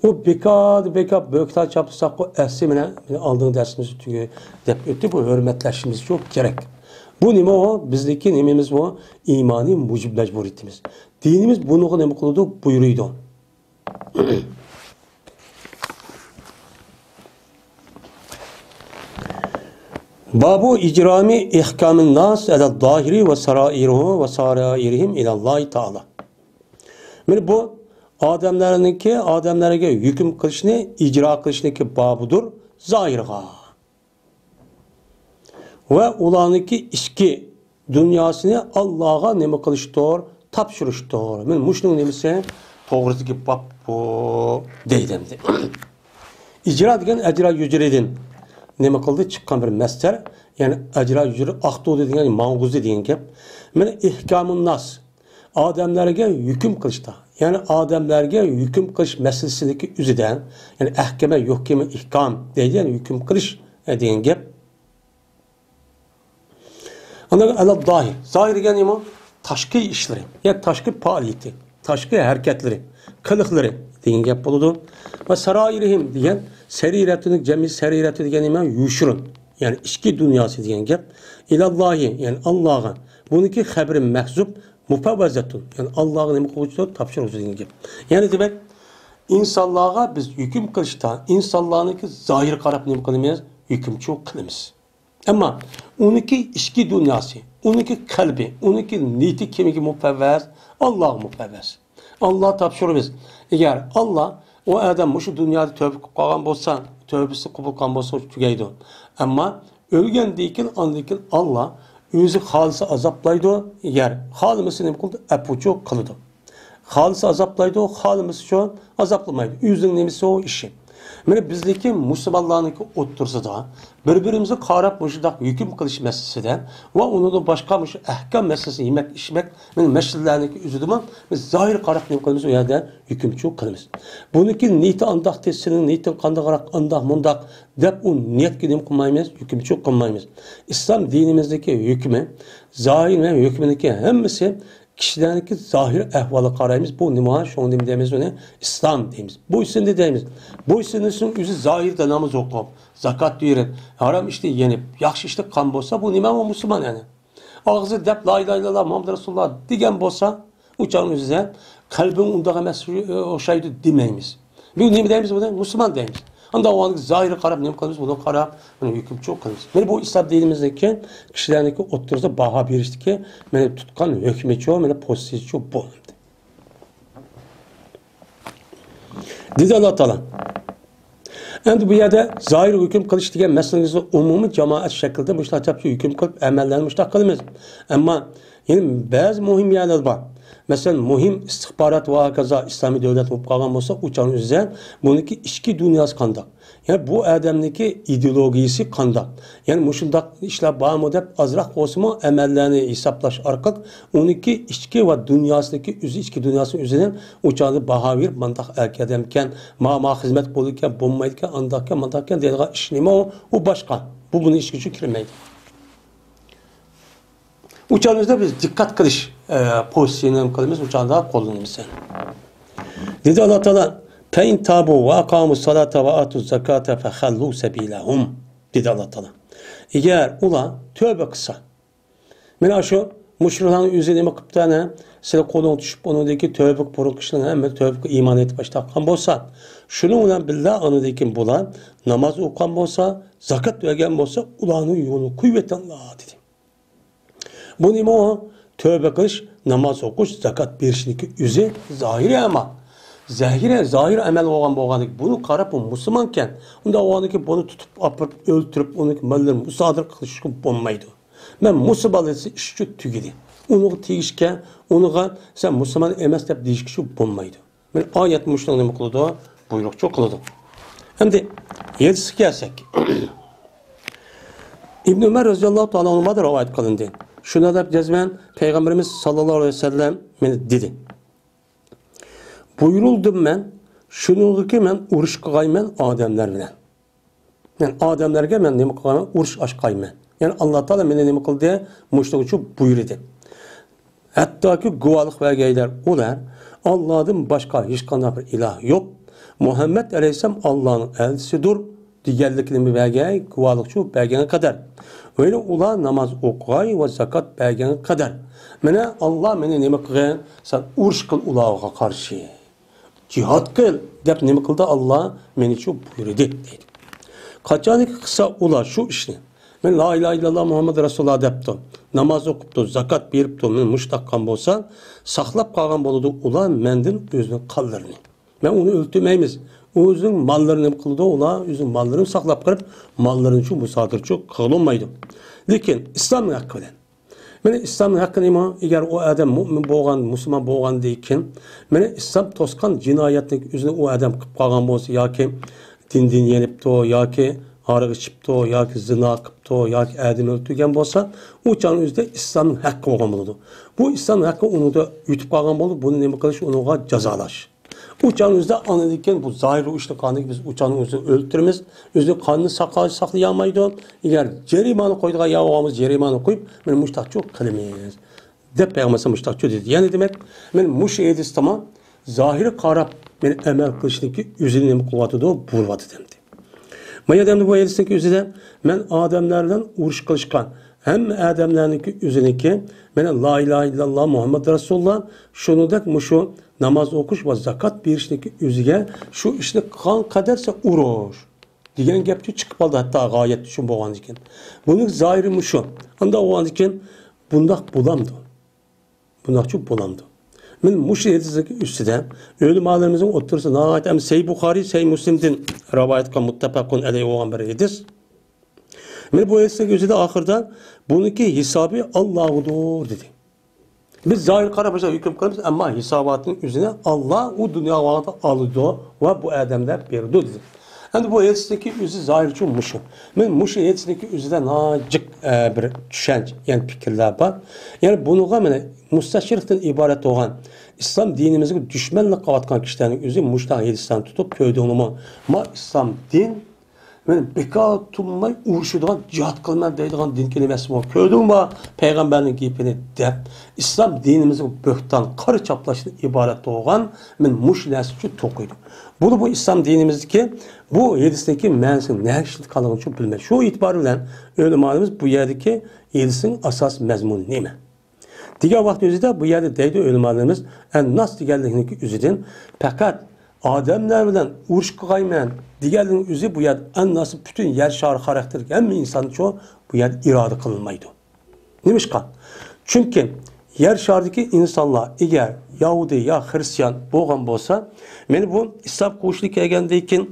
ئۇ بىكار، بىكار بۆھتان چاپلىساققۇ، ئەسلى مانا، مانا ئالدىنقى دەرسىمىزدە تۈگە-، دەپ ئۆتتى، بۇ ھۆرمەتلەشىمىزچۇ كېرەك. بۇ نېمە ئۇ؟ بىزنىڭكى نېمىمىز ئۇ؟ ئىمانىي مۇجىب مەجبۇرىيىتىمىز. دىنىمىز بۇنىڭغا نېمە قىلىدۇ؟ بۇيرۇيدۇ. بابۇ ئىجرامى ئىھكامىن ناس ئەلەل زاھىرى ۋە سارائىرىھىم ئىلەللاھى تائالا. مانا بۇ ئادەملەرنىڭكى، ئادەملەرگە ھۆكۈم قىلىشنى ئىجرا قىلىشنىڭكى بابىدۇر زاھىرغا. ۋە ئۇلارنىڭكى ئىچكى دۇنياسىنى ئاللاغا نېمە قىلىشتۇر؟ تاپشۇرۇشتۇر. مانا مۇشۇنىڭ نېمىسى؟ توغرىسىدىكى باب بۇ دەيدۇ ئەمدى. ئىجرا دېگەن ئەجرا يۇجرىدىن نېمە قىلدى؟ چىققان بىر مەسدەر. يەنى ئەجرا يۇجرى ئاقتۇردى دېگەن، ماڭغۇزدى دېگەن گەپ. مانا ئىھكامۇن ناس. ئادەملەرگە ھۆكۈم قىلىشتا، يەنى ئادەملەرگە ھۆكۈم قىلىش مەسىلىسىدىكى ئۆزىدە، يەنى ئەھكەمە يۇھكىمە ئىھكام دەيدۇ، يەنى ھۆكۈم قىلىش، ئە، دېگەن گەپ. ئاندىن ئەلەل زاھىر. زاھىر دېگەن نېمە؟ تاشقى ئىشلىرى، يەنى تاشقى پائالىيىتى، تاشقى ھەرىكەتلىرى، قىلىقلىرى دېگەن گەپ بولىدۇ. ۋە سارائىرىھىم دېگەن سەرىرەتىنىڭ جەمئى، سەرىرەتى دېگەن نېمە؟ يوشۇرۇن، يەنى ئىچكى دۇنياسى دېگەن گەپ. ئىلەللاھى، يەنى ئاللاغا. بۇنىڭكى خەبىرى مەھزۇب، مۇپەۋۋەزەتۇن، يەنى ئاللاغا نېمە قىلغۇچىدۇر؟ تاپشۇرغۇچى دېگەن گەپ. يەنى دېمەك، ئىنسانلارغا بىز ھۆكۈم قىلىشتا، ئىنسانلارنىڭكى زاھىرىغا قاراپ نېمە قىلىمىز؟ ھۆكۈمچۇ قىلىمىز. ئەمما ئۇنىڭكى ئىچكى دۇنياسى، ئۇنىڭكى قەلبى، ئۇنىڭكى نىيىتى كىمگە مۇپەۋۋەز؟ ئاللاغا مۇپەۋۋەز. ئاللا تاپشۇرىمىز. ئەگەر ئاللا ئۇ ئادەم مۇشۇ دۇنيادا تۆبە قىلىپ قالغان بولسا، تۆبىسى قوبۇل قىلغان بولسا تۈگەيدۇ. ئەمما ئۆلگەندىن كېيىن، ئاندىن كېيىن ئاللا ئۆزى خالىسا ئازابلايدۇ، ئەگەر خالىمىسا نېمە قىلىدۇ؟ ئەپۇچۇ قىلىدۇ. خالىسا ئازابلايدۇ، خالىمىسا شۇ ئازابلىمايدۇ. ئۆزىنىڭ نېمىسى ئۇ ئىشى. مانا بىزنىڭكى مۇسۇلمانلارنىڭكى ئوتتۇرىسىدا بىر-بىرىمىزگە قاراپ مۇشۇنداق ھۆكۈم قىلىش مەسىلىسىدە ۋە ئۇنىڭدىن باشقا مۇشۇ ئەھكام مەسىلىسى، يېمەك، ئىچمەك، مانا مەسىلىلەرنىڭكى ئۆزىدىمۇ بىز زاھىر قاراپ نېمە قىلىمىز؟ ئۇ يەردە ھۆكۈمچىلىك قىلىمىز. بۇنىڭكى نىيىتى ئانداقتى، سېنىڭ نىيىتىڭ قانداقراق، ئانداق مۇنداق دەپ ئۇ نىيەتكە نېمە قىلمايمىز؟ ھۆكۈمچىلىك قىلمايمىز. ئىسلام دىنىمىزدىكى ھۆكمى، زاھىر ۋە ھۆكمىنىڭكى ھەممىسى كىشىلەرنىڭكى زاھىر ئەھۋالىغا قارايمىز. بۇ نېمە؟ شۇڭا نېمە دەيمىز ئۇنى؟ ئىسلام دەيمىز. بويسۇندى دەيمىز. بويسۇنۇشنىڭ ئۆزى زاھىردا ناماز ئوقۇپ، زاكات بېرىپ، ھارام ئىشتىن يېنىپ، ياخشى ئىشتا قىلغان بولسا، بۇ نېمە؟ ئۇ مۇسۇلمان يەنى. ئاغزى دەپ لا ئىلاھە ئىللاللا مۇھەممەد رەسۇلۇللا دېگەن بولسا، ئۇ چاغنىڭ ئۆزىدە قەلبىڭ ئۇنداق ئەمەس، ئوخشايدۇ دېمەيمىز. بۇ نېمە دەيمىز بۇنى؟ مۇسۇلمان دەيمىز. ئانداق ئۇنىڭ زاھىرىغا قاراپ نېمە قىلىمىز؟ بۇنىڭغا قاراپ بۇنى ھۆكۈمچىلىك قىلىمىز. مانا بۇ ئىسلام دىنىمىزدىكى كىشىلەرنىڭكى ئوتتۇرىسىدا باھا بېرىشتىكى مانا تۇتقان ھۆكمىچۇ، مانا پوزىتسىيىسىچۇ بۇ. دېدى ئاللا تائالا. ئەمدى بۇ يەردە زاھىر ھۆكۈم قىلىش دېگەن مەسىلىمىزدە ئومۇمىي جامائەت شەكلىدە مۇشۇنداق دەپ ھۆكۈم قىلىپ، ئەمەللەرنى مۇشۇنداق قىلىمىز. ئەمما يەنە بەزى مۇھىم يەرلەر بار. مەسىلەن، مۇھىم ئىستىخبارات ۋە ھاكازا ئىسلامىي دۆلەت بولۇپ قالغان بولسا، ئۇ چاغنىڭ ئۆزىدە بۇنىڭكى ئىچكى دۇنياسى قانداق؟ يەنى بۇ ئادەمنىڭكى ئىدېئولوگىيىسى قانداق؟ يەنى مۇشۇنداق ئىشلار بارمۇ دەپ ئازراق بولسىمۇ ئەمەللەرنى ھېسابلاش ئارقىلىق ئۇنىڭكى ئىچكى ۋە دۇنياسىدىكى ئۆزى ئىچكى دۇنياسىنى ئۆزىدىن ئۇ چاغدا باھا بېرىپ، مانداق ئەركەدەمكەن، ما، ما خىزمەت بولىدىكەن، بولمايدىكەن، ئانداقكەن، مانداقكەن دەيدىغان ئىش نېمە ئۇ؟ ئۇ باشقا. بۇ بۇنىڭ ئىچىگە كىرمەيدۇ. ئۇ چاغدا بىز دىققەت قىلىش، ئە، پوزىتسىيىنى نېمە قىلىمىز، ئۇ چاغدا قوللىنىمىز. دېدى ئاللا تائالا، فَإِنْ تَابُوا وَأَقَامُوا الصَّلَاةَ وَآتَوُا الزَّكَاةَ فَخَلُّوا سَبِيلَهُمْ، دېدى ئاللا تائالا. ئەگەر ئۇلار تۆبە قىلسا، مانا شۇ مۇشرىكلارنىڭ ئۆزى نېمە قىپتۇ ئەنە؟ سىلى قولۇڭ چۈشۈپ، ئۇنىڭدىن كېيىن تۆبە قىلىپ، بۇرۇنقى ئىشلىرىنى ھەممە تۆبە قىلىپ، ئىمان ئېيتىپ باشلاپ قىلغان بولسا، شۇنىڭ بىلەن بىللە ئاندىن كېيىن بۇلار ناماز ئوقۇغان بولسا، زاكات بەرگەن بولسا، ئۇلارنىڭ يولىنى قويۇۋېتىڭلار، دېدى. بۇ نېمە ئۇ؟ تۆبە قىلىش، ناماز ئوقۇش، زاكات بېرىشنىڭكى ئۆزى زاھىرىي ئەمەل. زاھىرىي، زاھىرىي ئەمەل بولغان بولغاندىكىن، بۇنى قاراپ بۇ مۇسۇلمانكەن، ئۇنداق بولغاندىكىن بۇنى تۇتۇپ ئاپىرىپ ئۆلتۈرۈپ، ئۇنىڭ ماللىرىنى مۇسادىرە قىلىشقا بولمايدۇ. مەن مۇسۇلمان دېسە ئىشچۇ تۈگىدى. ئۇنىڭغا تېگىشكەن، ئۇنىڭغا سەن مۇسۇلمان ئەمەس دەپ دېيىشكىچۇ بولمايدۇ. مانا ئايەت مۇشۇنى نېمە قىلىدۇ؟ بۇيرۇقچۇ قىلىدۇ. ئەمدى ھەدىسكە كەلسەك. ئىبن ئۆمەر رەزىياللاھۇ تائالا ئەنھۇمدىن رىۋايەت قىلىندى. شۇنداق دەپ جەزمەن پەيغەمبىرىمىز ساللاللاھۇ ئەلەيھى ۋەسەللەم مانا دېدى. بۇيرۇلدۇم مەن، شۇنىڭغىكى مەن ئۇرۇش قىلغايمەن ئادەملەر بىلەن. مەن ئادەملەرگە مەن نېمە قىلغان؟ ئۇرۇش ئاچقايمەن. يەنى ئاللا تائالا مېنى نېمە قىلدى؟ مۇشۇنىڭ ئۈچۈن بۇيرۇدى. ھەتتاكى گۇۋاھلىق بەرگەيلەر ئۇلار، ئاللادىن باشقا ھېچقانداق بىر ئىلاھ يوق، مۇھەممەد ئەلەيھىسسالام ئاللانىڭ ئەلچىسىدۇر، دېگەنلىكىنى بەرگەي، گۇۋاھلىقچۇ بەرگەنگە قەدەر. ۋە ئۇلار ناماز ئوقۇغاي ۋە زاكات بەرگەنگە قەدەر. مانا ئاللا مېنى نېمە قىلغان؟ سەن ئۇرۇش قىل ئۇلارغا قارشى. جىھاد قىل دەپ نېمە قىلدى؟ ئاللا مېنىچۇ بۇيرۇدى دەيدۇ. قاچانكى قىلسا ئۇلار شۇ ئىشنى، مەن لا ئىلاھە ئىللاللا مۇھەممەد رەسۇلۇللا دەپتۇ، ناماز ئوقۇپتۇ، زاكات بېرىپتۇ، مەن مۇشۇنداق قىلغان بولسا، ساقلاپ قالغان بولىدۇ ئۇلار مەندىن ئۆزىنىڭ قانلىرىنى. مەن ئۇنى ئۆلتۈرمەيمىز. ئۆزىنىڭ ماللىرىنى نېمە قىلىدۇ؟ ئۇلار ئۆزىنىڭ ماللىرىنى ساقلاپ قېلىپ، ماللىرىنىچۇ مۇسادىرىچۇ قىلالمايدۇ. لېكىن ئىسلامنىڭ ھەققى بىلەن مانا ئىسلامنىڭ ھەققى نېمە؟ ئەگەر ئۇ ئادەم مۇئمىن بولغان، مۇسۇلمان بولغاندىن كېيىن، مانا ئىسلام توسقان جىنايەتنى ئۆزىنى ئۇ ئادەم قىلىپ قالغان بولسا ياكى دىندىن يېنىپتۇ ياكى ھاراق ئىچىپتۇ ياكى زىنا قىپتۇ ياكى ئادەم ئۆلتۈرگەن بولسا، ئۇ چاغنىڭ ئۆزىدە ئىسلامنىڭ ھەققى بولغان بولىدۇ. بۇ ئىسلامنىڭ ھەققى ئۇنىڭدا ئۆتۈپ قالغان بولىدۇ. بۇنى نېمە قىلىش؟ ئۇنىڭغا جازالاش. ئۇ چاغنىڭ ئۆزىدە ئاندىن كېيىن بۇ زاھىر ئۇ ئىشنى قىلغاندىن كېيىن بىز ئۇ چاغنىڭ ئۆزىنى ئۆلتۈرىمىز. ئۆزىنى قانۇنى ساقلايالمايدۇ. ئەگەر جەرىمانە قويىدىغان يەر بولغان بولسا جەرىمانە قويۇپ، مانا مۇشۇنداقچۇ قىلىمىز دەپ پەيغەمبەر مۇشۇنداقچۇ دېدى. يەنى دېمەك، مانا مۇشۇ ھەدىستىمۇ زاھىرغا قاراپ مانا ئەمەل قىلىشنىڭكى ئۆزىنى نېمە قىلىۋاتىدۇ؟ بۇيرۇۋاتىدۇ ئەمدى. ما يەردە ئەمدى بۇ ھەدىستىكى ئۆزىدە مەن ئادەملەر بىلەن ئۇرۇش قىلىشقا، ھەممە ئادەملەرنىڭكى ئۆزىنىڭكى، مانا لا ئىلاھە ئىللاللا مۇھەممەد رەسۇلۇللا، شۇنىڭدەك مۇشۇ ناماز ئوقۇش ۋە زاكات بېرىشنىڭكى ئۆزىگە شۇ ئىشنى قىلغان قەدەر سەن ئۇرۇش دېگەن گەپچۇ چىقىپ قالدى، ھەتتا غايەت شۇ بولغاندىكىن. بۇنىڭ زاھىرى مۇشۇ. ئانداق بولغاندىكىن بۇنداق بولامدۇ؟ بۇنداقچۇ بولامدۇ؟ مەن مۇشۇ ھەدىسنىڭ ئۈستىدە ئۆلىمالىرىمىزنىڭ ئوتتۇرىسىدا ناھايىتى ھەم سەھىھ بۇخارىي، سەھىھ مۇسلىمدىن رىۋايەت قىلغان مۇتتەپەقۇن ئەلەيھى بولغان بىر ھەدىس. مەن بۇ ھەدىسنىڭ ئۆزىدە ئاخىرىدا بۇنىڭكى ھېسابى ئاللاھۇدۇر دېدى. بىز زاھىر قاراپ مۇشۇنداق ھۆكۈم قىلىمىز، ئەمما ھېساباتنىڭ ئۆزىنى ئاللا ئۇ دۇنيا ۋاقتىدا ئالىدۇ ۋە بۇ ئادەملەر بېرىدۇ دېدى. ئەمدى بۇ ھەدىستىكى ئۆزى زاھىرچۇ مۇشۇ. مەن مۇشۇ ھەدىستىكى ئۆزىدە ناجىق، ئە، بىر چۈشەنچە، يەنى پىكىرلەر بار. يەنى بۇنىڭغا مانا مۇستەشرىقتىن ئىبارەت بولغان ئىسلام دىنىمىزگە دۈشمەنلىك قىلىۋاتقان كىشىلەرنىڭ ئۆزى مۇشۇنداق ھەدىسلەرنى تۇتۇپ كۆردۈڭلىمۇ؟ ما ئىسلام دىن مەن بىكار تۇرماي ئۇرۇشىدىغان، جىھاد قىلىمەن دەيدىغان دىنكى ئەمەسمۇ؟ كۆردۈڭمۇ پەيغەمبەرنىڭ گېپىنى دەپ، ئىسلام دىنىمىزغا بۆھتان، قارا چاپلاشتىن ئىبارەت بولغان مەن مۇشۇ نەرسىچۇ توقۇيدۇ. بۇ، بۇ ئىسلام دىنىمىزدىكى بۇ ھەدىسنىڭكى مەنىسىنى نەگە ئىشلىتىۋاتقانلىقىنى بىلمەي. شۇ ئېتىبار بىلەن ئۆلىمالىرىمىز بۇ يەردىكى ھەدىسنىڭ ئاساسىي مەزمۇنى نېمە؟ دېگەن ۋاقىت ئۆزىدە بۇ يەردە دەيدۇ ئۆلىمالىرىمىز، ئەنناس دېگەنلىكنىڭكى ئۆزىدىن پەقەت ئادەملەر بىلەن ئۇرۇش قىلغايمەن دېگەنلىكنىڭ ئۆزى بۇ يەردە ئەنناسى پۈتۈن يەر شارى خاراكتېرلىك ھەممە ئىنسانچۇ بۇ يەردە ئىرادە قىلىنمايدۇ. نېمىشقا؟ چۈنكى يەر شارىدىكى ئىنسانلار ئەگەر يەھۇدىي يا خرىستىيان بولغان بولسا، مانا بۇ ئىسلام قوشۇنى كەلگەندىن كېيىن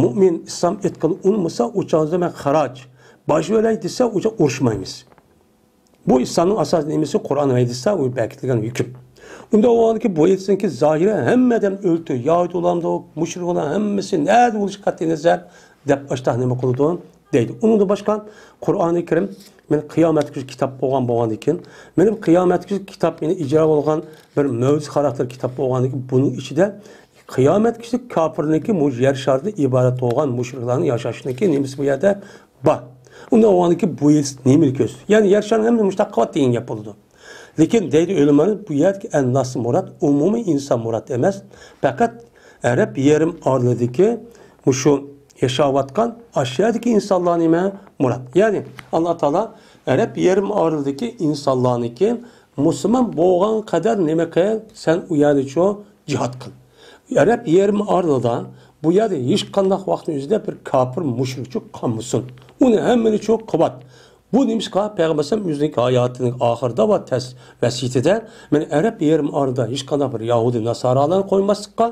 مۇئمىن ئىسلام ئېتىقىدىنى ئۇنىمىسا، ئۇ چاغدا مەن خىراج، باج بېرەي دېسە، ئۇ چاغ ئۇرۇشمايمىز. بۇ ئىسلامنىڭ ئاساسىي نېمىسى؟ قۇرئان ۋە ھەدىستە بۇ بەكىتىلگەن ھۆكۈم. ئۇنداق بولغاندىكىن بۇ ھەدىستىنكى زاھىرى ھەممە ئادەم ئۆلتۈر، يەھۇدىي بولامدۇ، مۇشرىك بولامدۇ، ھەممىسى نەدە بولۇشى قەتئىي نەزەر دەپ ئاشتاق نېمە قىلىدۇ دەيدۇ. ئۇنىڭدىن باشقا قۇرئانى كەرىم مانا قىيامەتكىچە كىتاب بولغان بولغاندىكىن، مانا قىيامەتكىچە كىتاب يەنە ئىجرا بولغان بىر مۆجىزە خاراكتېر كىتاب بولغاندىكىن، بۇنىڭ ئىچىدە قىيامەتكىچە كاپىرنىڭكى مۇشۇ يەر شارىدىن ئىبارەت بولغان مۇشرىكلارنىڭ ياشاشنىڭكى نېمىسى بۇ يەردە بار. ئۇنداق بولغاندىكىن بۇ ھەدىس نېمىنى كۆرسىتىدۇ؟ يەنى يەر شارىنىڭ ھەممىسى مۇشۇنداق قىلىۋاتىدۇ دېگەن گەپ بولىدۇ. لېكىن دەيدۇ ئۆلىمالار، بۇ يەردىكى ئەنناسى مۇراد ئومۇمىي ئىنسان مۇراد ئەمەس، پەقەت ئەرەب يېرىم ئارىلىدىكى مۇشۇ ياشاۋاتقان ئاشۇ يەردىكى ئىنسانلار نېمە مۇراد. يەنى ئاللا تائالا ئەرەب يېرىم ئارىلىدىكى ئىنسانلارنىڭكى مۇسۇلمان بولغان قەدەر نېمە قىل، سەن ئۇ يەردىچۇ جىھاد قىل. ئەرەب يېرىم ئارىلىدا بۇ يەردە ھېچقانداق ۋاقىتنىڭ ئۆزىدە بىر كاپىر مۇشرىكچۇ قالمىسۇن. ئۇنى ھەممىنىچۇ قىلىۋات. بۇ نېمىشقا پەيغەمبەر ئەلەيھىسسالام ئۆزىنىڭ ھاياتىنىڭ ئاخىرىدا ۋە تەس-، ۋەسىيىتىدە، مەن ئەرەب يېرىم ئارىدا ھېچقانداق بىر يەھۇدىي ناسارالارنى قويماسلىققا،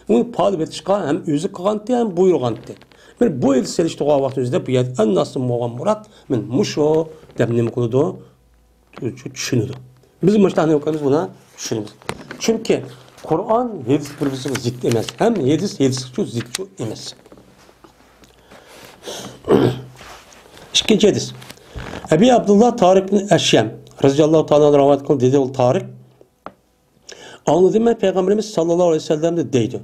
ئۇنى پالىۋېتىشقا ھەم ئۆزى قىلغانتى، ھەم بۇيرۇغانتى. مەن بۇ ھەدىس سېلىشتۇرغان ۋاقتىمىزدا بۇ يەردە ئەنناسى بولغان مۇراد مەن مۇشۇ دەپ نېمە قىلىدۇ؟ چۈشىنىدۇ. بىز مۇشۇنداق نېمە قىلىمىز، بۇنى چۈشىنىمىز. چۈنكى قۇرئان، ھەدىس بىر-بىرىگە زىت ئەمەس. ھەم ھەدىس ھەدىسكىچۇ زىتچۇ ئەمەس. ئىككىنچى ھەدىس. ئەبى ئابدۇللا تارىق بىن ئەشيەم رەزىياللاھۇ تائالا ئەنھۇ رىۋايەت قىلدى، دېدى ئۇ تارىق. ئاڭلىدىم مەن پەيغەمبىرىمىز ساللاللاھۇ ئەلەيھى ۋەسەللەمدىن دەيدۇ.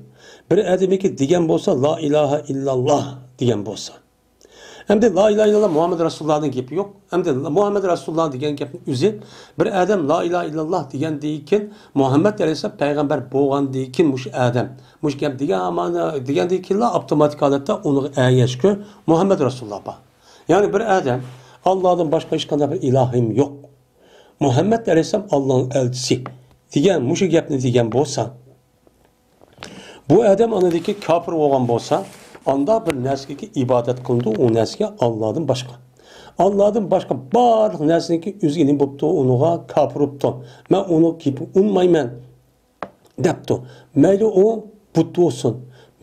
بىر ئادەمكى دېگەن بولسا، لا ئىلاھە ئىللاللاھ دېگەن بولسا. ئەمدى لا ئىلاھە ئىللاللاھ مۇھەممەد رەسۇلۇللاھنىڭ گېپى يوق. ئەمدى مۇھەممەد رەسۇلۇللاھ دېگەن گەپنىڭ ئۆزى، بىر ئادەم لا ئىلاھە ئىللاللاھ دېگەندىن كېيىن، مۇھەممەد ئەلەيھىسسالام پەيغەمبەر بولغاندىن كېيىن مۇشۇ ئادەم، مۇشۇ گەپ دېگەن ئامانە-، دېگەندىن كېيىنلا ئاپتوماتىك ھالەتتە ئۇنىڭغا ئەگەشكۈ مۇھەممەد رەسۇلۇللاھ بار. يەنى بىر ئادەم ئاللادىن باشقا ھېچقانداق بىر ئىلاھىم يوق، مۇھەممەد ئەلەيھىسسالام ئاللانىڭ ئەلچىسى دېگەن مۇشۇ گەپنى دېگەن بولسا، بۇ ئادەم ئانىدىكى كاپىر بولغان بولسا، ئاندا بىر نەرسىگە ئىبادەت قىلىنىدۇ، ئۇ نەرسىگە ئاللادىن باشقا. ئاللادىن باشقا بارلىق نەرسىنىڭكى ئۆزىگە نېمە بوپتۇ، ئۇنىڭغا كاپىر بوپتۇ. مەن ئۇنىڭ گېپىنى ئۇنىمايمەن دەپتۇ. مەيلى ئۇ بۇت بولسۇن،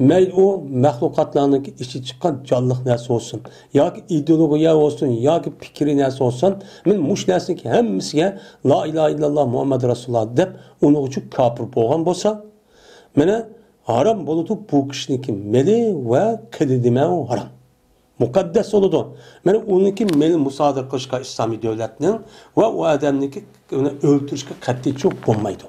مەيلى ئۇ مەخلۇقاتلارنىڭكى ئىچىدىن چىققان جانلىق نەرسە بولسۇن، ياكى ئىدېئولوگىيە بولسۇن، ياكى پىكرىي نەرسە بولسۇن، مەن مۇشۇ نەرسىنىڭكى ھەممىسىگە لا ئىلاھە ئىللاللاھ مۇھەممەد رەسۇلۇللاھ دەپ، ئۇنىڭ ئۈچۈن كاپىر بولغان بولسا، مانا، ھارام بولىدۇ بۇ كىشىنىڭكى مېلى ۋە قېنى دېمەك ھارام. مۇقەددەس بولىدۇ. مانا، ئۇنىڭكى مېلى مۇسادىرە قىلىشقا ئىسلامىي دۆلەتنىڭ ۋە ئۇ ئادەمنىڭكى ئۆلتۈرۈشكە قەتئىيچۇ بولمايدۇ.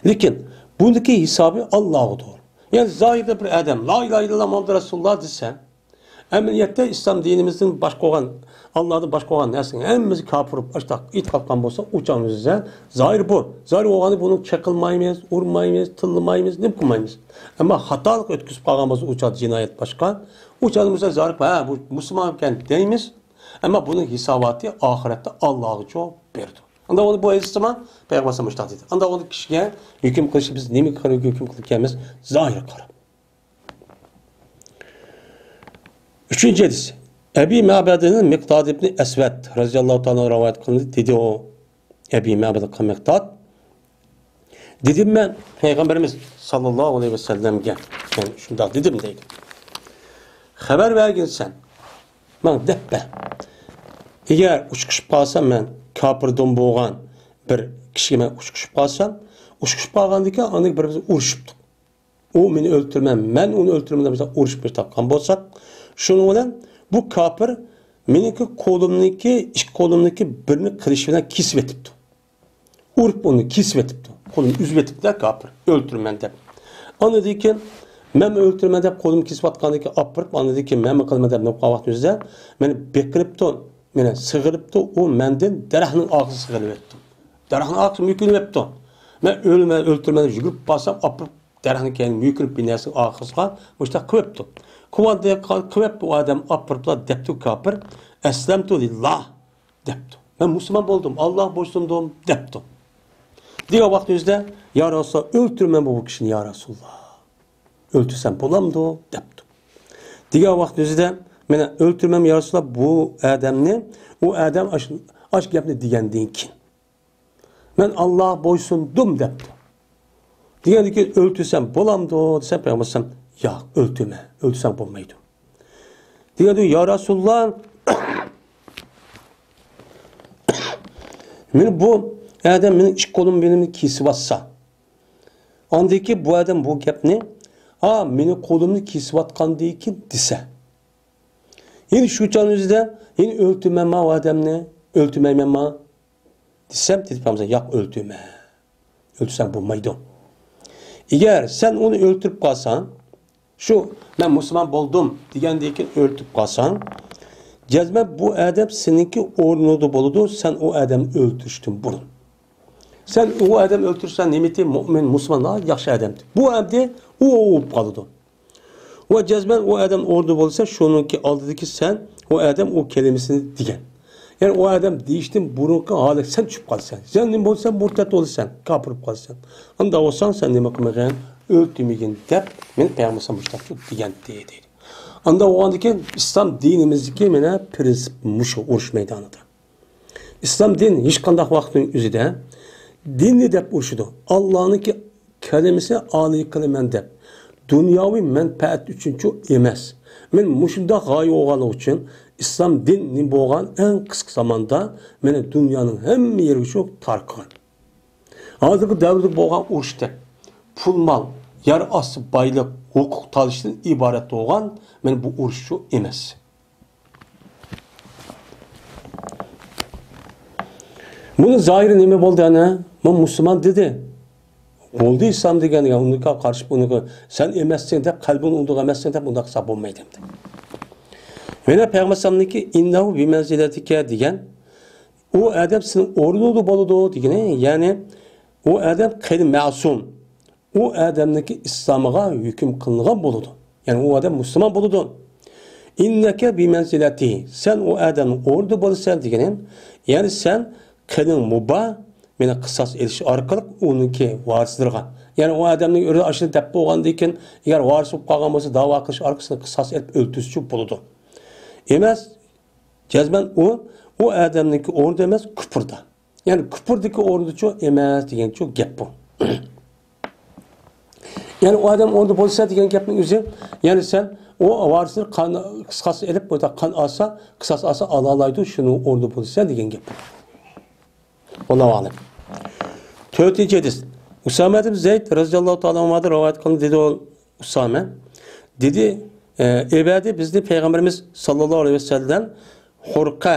لېكىن بۇنىڭكى ھېسابى ئاللاغىدۇر. يەنى زاھىردا بىر ئادەم لا ئىلاھە ئىللاللاھ مۇھەممەد رەسۇلۇللاھ دېسە، ئەمەلىيەتتە ئىسلام دىنىمىزدىن باشقا بولغان، ئاللادىن باشقا بولغان نەرسىنىڭ ھەممىسى كاپىر بولۇپ، ئاشتاق ئېتىقاد قىلغان بولسا، ئۇ چاغ ئۆزىدە زاھىر بۇ. زاھىر بولغاندا بۇنى چېقىلمايمىز، ئۇرمايمىز، تىللىمايمىز، نېمە قىلمايمىز. ئەمما خاتالىق ئۆتكۈزۈپ قالغان بولسا، ئۇ چاغدا جىنايەت باشقا. ئۇ چاغدا بولسا زاھىر، ھە، بۇ مۇسۇلمان ئىكەن دەيمىز. ئەمما بۇنىڭ ھېساباتى ئاخىرەتتە ئاللاغىچۇ بېرىدۇ. ئانداق بولدى، بۇ ھەدىستىمۇ پەيغەمبەر مۇشۇنداق دېدى. ئانداق بولدى، كىشىگە ھۆكۈم قىلىشتا بىز نېمە ھۆكۈم قىلىپ كەلمىز؟ زاھىر قاراپ. ئۈچىنچى ھەدىس. ئەبى مەبەدىنىڭ مىقداد ئىبنى ئەسۋەد رەزىياللاھۇ تائالا رىۋايەت قىلدى، دېدى ئۇ. ئەبى مەبەد قىل مىقداد. دېدىم مەن پەيغەمبىرىمىز ساللاللاھۇ ئەلەيھى ۋەسەللەمگە، مەن شۇنداق دېدىم دەيدۇ. خەۋەر بەرگىنسەن، ماڭا دەپ بەر. ئەگەر ئۇچقۇشۇپ قالسام، مەن كاپىر دىن بولغان بىر كىشىگە مەن ئۇچقۇشۇپ قالسام، ئۇچقۇشۇپ قالغاندىكىن ئاندىن بىر بىز ئۇرۇشۇپتۇق. ئۇ مېنى ئۆلتۈرمەن، مەن ئۇنى ئۆلتۈرمەن دەپ ئۇرۇشۇپ تارتقان بولساق، شۇنىڭ بىلەن بۇ كاپىر مېنىڭكى قولۇمنىڭكى، ئىككى قولۇمنىڭكى بىرىنى قىلىچ بىلەن كېسىۋېتىپتۇ. ئۇرۇپ ئۇنى كېسىۋېتىپتۇ. قولىنى ئۈزۈۋېتىپتۇ-دە كاپىر، ئۆلتۈرىمەن دەپ. ئاندىن كېيىن مەنمۇ ئۆلتۈرىمەن دەپ قولۇمنى كېسىۋاتقاندىن كېيىن ئاپىرىپ، ئاندىن كېيىن مەنمۇ قىلىمەن دەپ نوقۇپ قالغان ۋاقتىمىزدا مېنى بېقىنىپتۇ، مېنى سىغىرىپتۇ، ئۇ مەندىن دەرەخنىڭ ئارقىسىغا سىغىرىۋېتىپتۇ. دەرەخنىڭ ئارقىسىغا مۆكۈنۈۋېتىپتۇ. مەن ئۆلىمەن، ئۆلتۈرىمەن دەپ يۈگۈرۈپ بارسام، ئاپىرىپ دەرەخنىڭ كەينىگە مۆكۈنۈپ بىر نەرسىنىڭ ئارقىسىغا مۇشۇنداق قىلىۋېتىپتۇ. قىلىۋالدى، قىلىۋېتىپ ئۇ ئادەم ئاپىرىپلا دەپتۇ كاپىر، «ئەسلەمتۇ لىللا» دەپتۇ. مەن مۇسۇلمان بولدۇم، ئاللاغا بويسۇندۇم دەپتۇ. دېگەن ۋاقتىمىزدا، يا رەسۇلاللا، ئۆلتۈرىمەن بۇ كىشىنى، يا رەسۇلاللا. ئۆلتۈرسەم بولامدۇ؟ دەپتۇ. دېگەن ۋاقتىمىزدا، مانا ئۆلتۈرمەم يا رەسۇلاللا بۇ ئادەمنى، ئۇ ئادەم ئاش، ئاش گەپنى دېگەندىن كېيىن. مەن ئاللاغا بويسۇندۇم دەپتۇ. دېگەندىن كېيىن ئۆلتۈرسەم بولامدۇ دېسەم، پەيغەمبەر ئەلەيھىسسالام، ياق، ئۆلتۈرمە، ئۆلتۈرسەڭ بولمايدۇ. دېگەندە، يا رەسۇلاللا، مېنى بۇ ئادەم مېنىڭ ئىككى قولۇم بىلەن كېسىۋاتسا، ئاندىن كېيىن بۇ ئادەم بۇ گەپنى، ئا، مېنى قولۇمنى كېسىۋاتقاندىن كېيىن دېسە، يەنە شۇ چاغنىڭ ئۆزىدە يەنە ئۆلتۈرمەنما ئۇ ئادەمنى، ئۆلتۈرمەيمەنما دېسەم، دېدى پەيغەمبەر، ياق، ئۆلتۈرمە. ئۆلتۈرسەڭ بولمايدۇ. ئەگەر سەن ئۇنى ئۆلتۈرۈپ قالساڭ، شۇ، مەن مۇسۇلمان بولدۇم دېگەندىن كېيىن ئۆلتۈرۈپ قالساڭ، جەزمەن بۇ ئادەم سېنىڭكى ئورنۇڭدا بولىدۇ، سەن ئۇ ئادەمنى ئۆلتۈرۈشتىن بۇرۇن. سەن ئۇ ئادەمنى ئۆلتۈرسەڭ نېمىتى؟ مۇئمىن، مۇسۇلمان، ناھايىتى ياخشى ئادەمدى. بۇ ئەمدى ئۇ، ئۇ بولۇپ قالىدۇ. ۋە جەزمەن ئۇ ئادەم ئورنىدا بولسا، شۇنىڭكى ئالدىدىكى سەن، ئۇ ئادەم ئۇ كەلىمىسىنى دېگەن. يەنى ئۇ ئادەم دېيىشتىن بۇرۇنقى ھالەتكە سەن چۈشۈپ قالىسەن. سەن نېمە بولىسەن؟ مۇرتەت بولىسەن، كاپىر بولۇپ قالىسەن. ئاندا بولساڭ، سەن نېمە قىلمىغىن؟ ئۆلتۈرمىگىن دەپ، مېنى پەيغەمبەر مۇشۇنداق دېگەنتى، دەيدۇ. ئاندا بولغاندىكىن ئىسلام دىنىمىزدىكى مانا پرىنسىپ مۇشۇ، ئۇرۇش مەيدانىدا. ئىسلام دىن ھېچقانداق ۋاقىتنىڭ ئۆزىدە دىننى دەپ ئۇرۇشىدۇ. ئاللانىڭكى كەلىمىسىنى ئالىي قىلىمەن دەپ، دۇنياۋى مەنپەئەت ئۈچۈنچۇ ئەمەس. مەن مۇشۇنداق غايە بولغانلىقى ئۈچۈن ئىسلام دىن نېمە بولغان ئەڭ قىسقا زاماندا مېنى دۇنيانىڭ ھەممە يېرىگە شۇ تارقىغان. ھازىرقى دەۋردە بولغان ئۇرۇشتەك پۇل مال، يەر ئاستى بايلىق، ھوقۇق تالىشىشتىن ئىبارەت بولغان مەن بۇ ئۇرۇشچۇ ئەمەس. بۇنىڭ زاھىرى نېمە بولدى ئەنە؟ مەن مۇسۇلمان دېدى. بولدى ئىسلام دېگەن، ئۇنىڭغا قارشى، ئۇنىڭغا سەن ئەمەسسەن دەپ، قەلبىڭنى ئۇنداق ئەمەسسەن دەپ، ئۇنداق قىلسا بولمايدۇ ئەمدى. يەنە پەيغەمبەر ئەلەيھىسسالامنىڭكى «ئىننەھۇ بىمەنزىلەتىكە» دېگەن، ئۇ ئادەم سېنىڭ ئورنۇڭدا بولىدۇ دېگىنى، يەنى ئۇ ئادەم قېنى مەسۇم. ئۇ ئادەمنىڭكى ئىسلامىغا ھۆكۈم قىلىنغان بولىدۇ. يەنى ئۇ ئادەم مۇسۇلمان بولىدۇ. «ئىننەكە بىمەنزىلەتى»، سەن ئۇ ئادەمنىڭ ئورنىدا بولىسەن دېگىنىم، يەنى سەن قېنىڭ مۇباھ، مېنى قىساس ئېلىش ئارقىلىق ئۇنىڭكى ۋارىسلىرىغا، يەنى ئۇ ئادەمنىڭ ئۆزى ئاشۇنى دەپ بولغاندىن كېيىن، ئەگەر ۋارىس بولۇپ قالغان بولسا، داۋا قىلىش ئارقىلىق سېنى قىساس ئېلىپ ئۆلتۈرسىچۇ بولىدۇ. ئەمەس، جەزمەن ئۇ، ئۇ ئادەمنىڭكى ئورنىدا ئەمەس، كۇپۇردا. يەنى كۇپۇردىكى ئورنىدىچۇ ئەمەس دېگەنچۇ گەپ بۇ. يەنى ئۇ ئادەم ئورنىدا بولسا دېگەن گەپنىڭ ئۆزى، يەنى سەن ئۇ ۋارىسنى قان، قىساس ئېلىپ، بۇ يەردە قان ئالسا، قىساس ئالسا ئالالايدۇ، شۇنىڭ ئورنىدا بولسا دېگەن گەپ. ۋاللاھۇ ئەلەم. تۆتىنچى ھەدىس. ئۇسامە ئىبن زەيد رەزىياللاھۇ تائالا ئەنھۇدىن رىۋايەت قىلىندى، دېدى ئۇ ئۇسامە. دېدى، ئە، ئەۋەتتى بىزنى پەيغەمبىرىمىز ساللاللاھۇ ئەلەيھى ۋەسەللەم ھۇرقە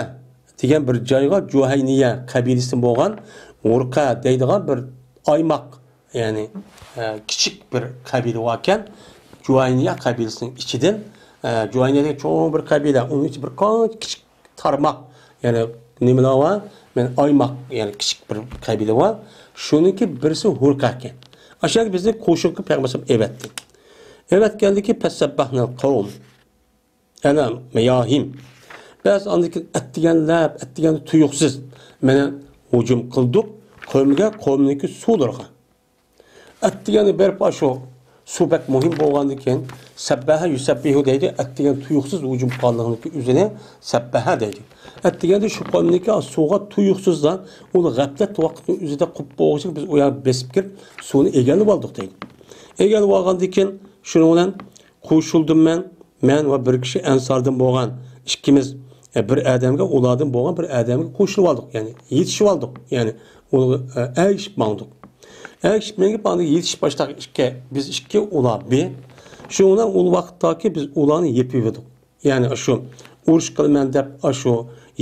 دېگەن بىر جايغا، جۇھەينىيە قەبىلىسىدىن بولغان ھۇرقە دەيدىغان بىر ئايماق، يەنى، ئە، كىچىك بىر قەبىلە باركەن. جۇھەينىيە قەبىلىسىنىڭ ئىچىدىن، ئە، جۇھەينىيە دېگەن چوڭ بىر قەبىلە، ئۇنىڭ ئىچى بىر قانچە كىچىك تارماق، يەنى نېمىلەر بار؟ مەن ئايماق، يەنى كىچىك بىر قەبىلە بار. شۇنىڭكى بىرسى ھۇرقە ئىكەن. ئاشۇ يەرگە بىزنى قوشۇنغا پەيغەمبەر ئەلەيھىسسالام ئەۋەتتى. ئەۋەتكەندىكى، فەسەببەھنەل قەۋم ئەلەل مەياھىم. بىز ئاندىن كېيىن ئەتىگەنلەپ، ئەتىگەندە تۇيۇقسىز مانا ھۇجۇم قىلدۇق قەۋمگە، قەۋمنىڭكى سۇلىرىغا. ئەتىگەندە بېرىپ ئاشۇ سۇ بەك مۇھىم بولغاندىكىن، سەببەھە يۇسەببىھۇ دەيدۇ، ئەتىگەن تۇيۇقسىز ھۇجۇم قىلغانلىقىنىڭكى ئۆزىنى سەببەھە دەيدۇ. ئەتىگەندە شۇ قوينىڭكى سۇغا تۇيۇقسىزلا، ئۇ غەپلەت ۋاقىتنىڭ ئۆزىدە قوپۇپ بولغۇچە بىز ئۇ يەرگە بېسىپ كىرىپ، سۇنى ئىگىلىۋالدۇق دەيدۇ. ئىگىلىۋالغاندىكىن، شۇنىڭ بىلەن قوشۇلدۇم مەن. مەن ۋە بىر كىشى ئەنساردىن بولغان ئىككىمىز، ئە، بىر ئادەمگە، ئۇلاردىن بولغان بىر ئادەمگە قوشۇلۇۋالدۇق. يەنى يېتىشىۋالدۇق. يەنى ئۇنىڭغا، ئە، ئەگىشىپ ماڭدۇق. ئەگىشىپ مېڭىپ، ئاندىن يېتىشىپ باشلاق ئىككى، بىز ئىككى، ئۇلار بىر. شۇنىڭ بىلەن ئۇ ۋاقىتتاكى بىز ئۇلارنى يېپىۋىدۇق. يەنى شۇ ئۇرۇش قىلىمەن دەپ، ئاشۇ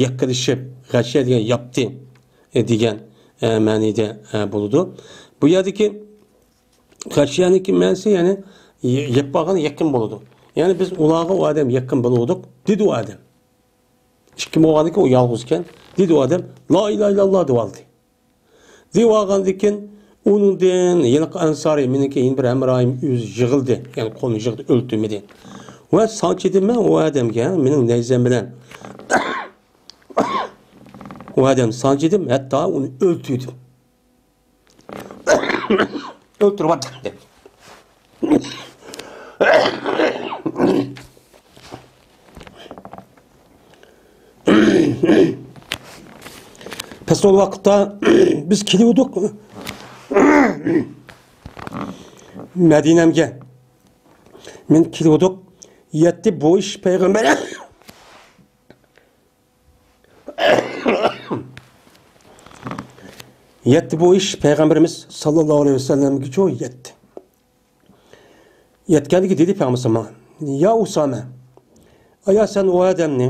يەككىلىشىپ، غەشىيە دېگەن ياپتى، ئە، دېگەن، ئە، مەنىدە، ئە، بولىدۇ. بۇ يەردىكى غەشىيەنىڭكى مەنىسى، يەنى، ي-، يەپ بارغان يېقىن بولىدۇ. يەنى بىز ئۇلارغا ئۇ ئادەم يېقىن بولۇۋىدۇق، دېدى ئۇ ئادەم. ئىككى بولغاندىكىن ئۇ يالغۇز ئىكەن. دېدى ئۇ ئادەم، «لا ئىلاھە ئىللاللا» دېۋالدى. دېۋالغاندىكىن ئۇنىڭدىن ھېلىقى ئەنسارى، مېنىڭكى يەنە بىر ھەمراھىم ئۆزى يىغلىدى. يەنى قولىنى يىغدى، ئۆلتۈرمىدى. ۋە سانچىدىم مەن ئۇ ئادەمگە مېنىڭ نەيزەم بىلەن. ئۇ ئادەم سانچىدىم، ھەتتا ئۇنى ئۆلتۈردۈم. ئۆلتۈرۈۋاتاتتى. پەس بولغان ۋاقىتتا بىز كېلىۋىدۇق مەدىنەمگە. مەن كېلىۋىدۇق. يەتتى بۇ ئىش پەيغەمبەر يەتتى بۇ ئىش پەيغەمبىرىمىز ساللاللاھۇ ئەلەيھى ۋەسەللەمگىچۇ يەتتى. يەتكەندىكى دېدى پەيغەمبىرىمىز ماڭا، يا ئۇسامە، ئايا سەن ئۇ ئادەمنى،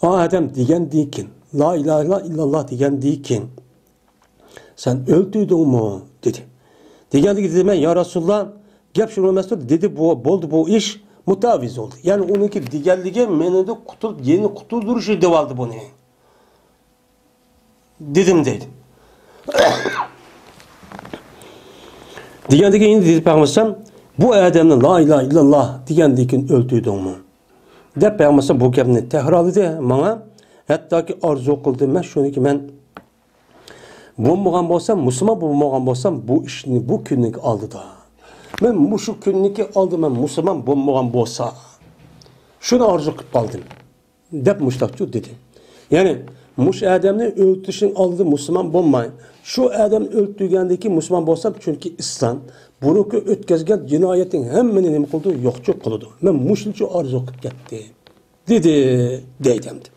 ئۇ ئادەم دېگەندىن كېيىن، لا ئىلاھە ئىللاللا دېگەندىن كېيىن، سەن ئۆلتۈردۈڭمۇ؟ دېدى. دېگەندىكى دېدىم مەن، يا رەسۇلاللا، گەپ شۇ ئەمەستۇر، دېدى، بۇ، بولدى، بۇ ئىش مۇتەئەۋۋىز بولدى. يەنى ئۇنىڭكى دېگەنلىكى مېنىڭدىن قۇتۇل-، يېنى قۇتۇلدۇرۇشى دېۋالدى بۇنى. دېدىم دەيدۇ. دېگەندىكى ئەمدى دېدى پەيغەمبەر، بۇ ئادەمنى لا ئىلاھە ئىللاللا دېگەندىن كېيىن ئۆلتۈردۈڭمۇ؟ دەپ پەيغەمبەر بۇ گەپنى تەكرارلىدى ماڭا. ھەتتاكى ئارزۇ قىلدىم مەن شۇنىكى مەن بولمىغان بولسام، مۇسۇلمان بولمىغان بولسام، بۇ ئىشنى بۇ كۈننىڭ ئالدىدا، مەن مۇشۇ كۈننىڭ ئالدىدا مەن مۇسۇلمان بولمىغان بولسا، شۇنى ئارزۇ قىلىپ قالدىم، دەپ مۇشتاقچۇ دېدى. يەنى مۇشۇ ئادەمنى ئۆلتۈرۈشنىڭ ئالدىدا مۇسۇلمان بولماي، شۇ ئادەمنى ئۆلتۈرگەندىن كېيىن مۇسۇلمان بولسام، چۈنكى ئىسلام بۇرۇنقى ئۆتكەزگەن جىنايەتنىڭ ھەممىنى نېمە قىلىدۇ؟ يوقچۇ قىلىدۇ. مەن مۇشۇنچە ئارزۇ قىلىپ كەتتىم. دېدى، دەيدۇ ئەمدى.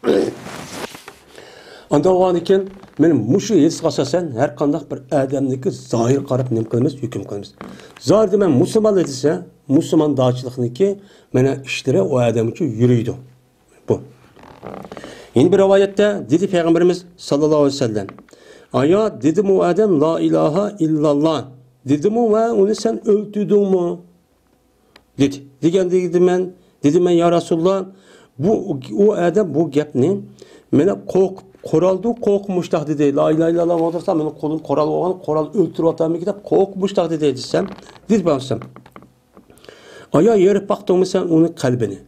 ئانداق بولغاندىكىن، مەن مۇشۇ ھەدىسكە ئاساسەن ھەر قانداق بىر ئادەمنىڭكى زاھىرىغا قاراپ نېمە قىلىمىز؟ ھۆكۈم قىلىمىز. زاھىردا مەن مۇسۇلمانلار دېسە، مۇسۇلماندارچىلىقنىڭكى مانا ئىشلىرى ئۇ ئادەم ئۈچۈن يۈرىدۇ. بۇ. يەنە بىر رىۋايەتتە دېدى پەيغەمبىرىمىز ساللاللاھۇ ئەلەيھى ۋەسەللەم، ئايا، دېدىمۇ ئۇ ئادەم، لا ئىلاھە ئىللاللا دېدىمۇ ۋە ئۇنى سەن ئۆلتۈردۈڭمۇ؟ دېدى. دېگەندە دېدىم مەن، دېدىم مەن، يا رەسۇلاللا، بۇ، ئۇ ئادەم بۇ گەپنى مېنى قورقۇپ، قورالدىن قورقۇپ مۇشتاق دېدى. لا ئىلاھە ئىللاللا مۇھەممەد رەسۇلۇللا، مېنى قولۇم قورال بولغان، قورال ئۆلتۈرۈۋاتامدىكىن دەپ قورقۇپ مۇشتاق دېدى دېسەم، دېدى پەيغەمبەر، ئايا، يېرىپ باقتىڭمۇ سەن ئۇنىڭ قەلبىنى؟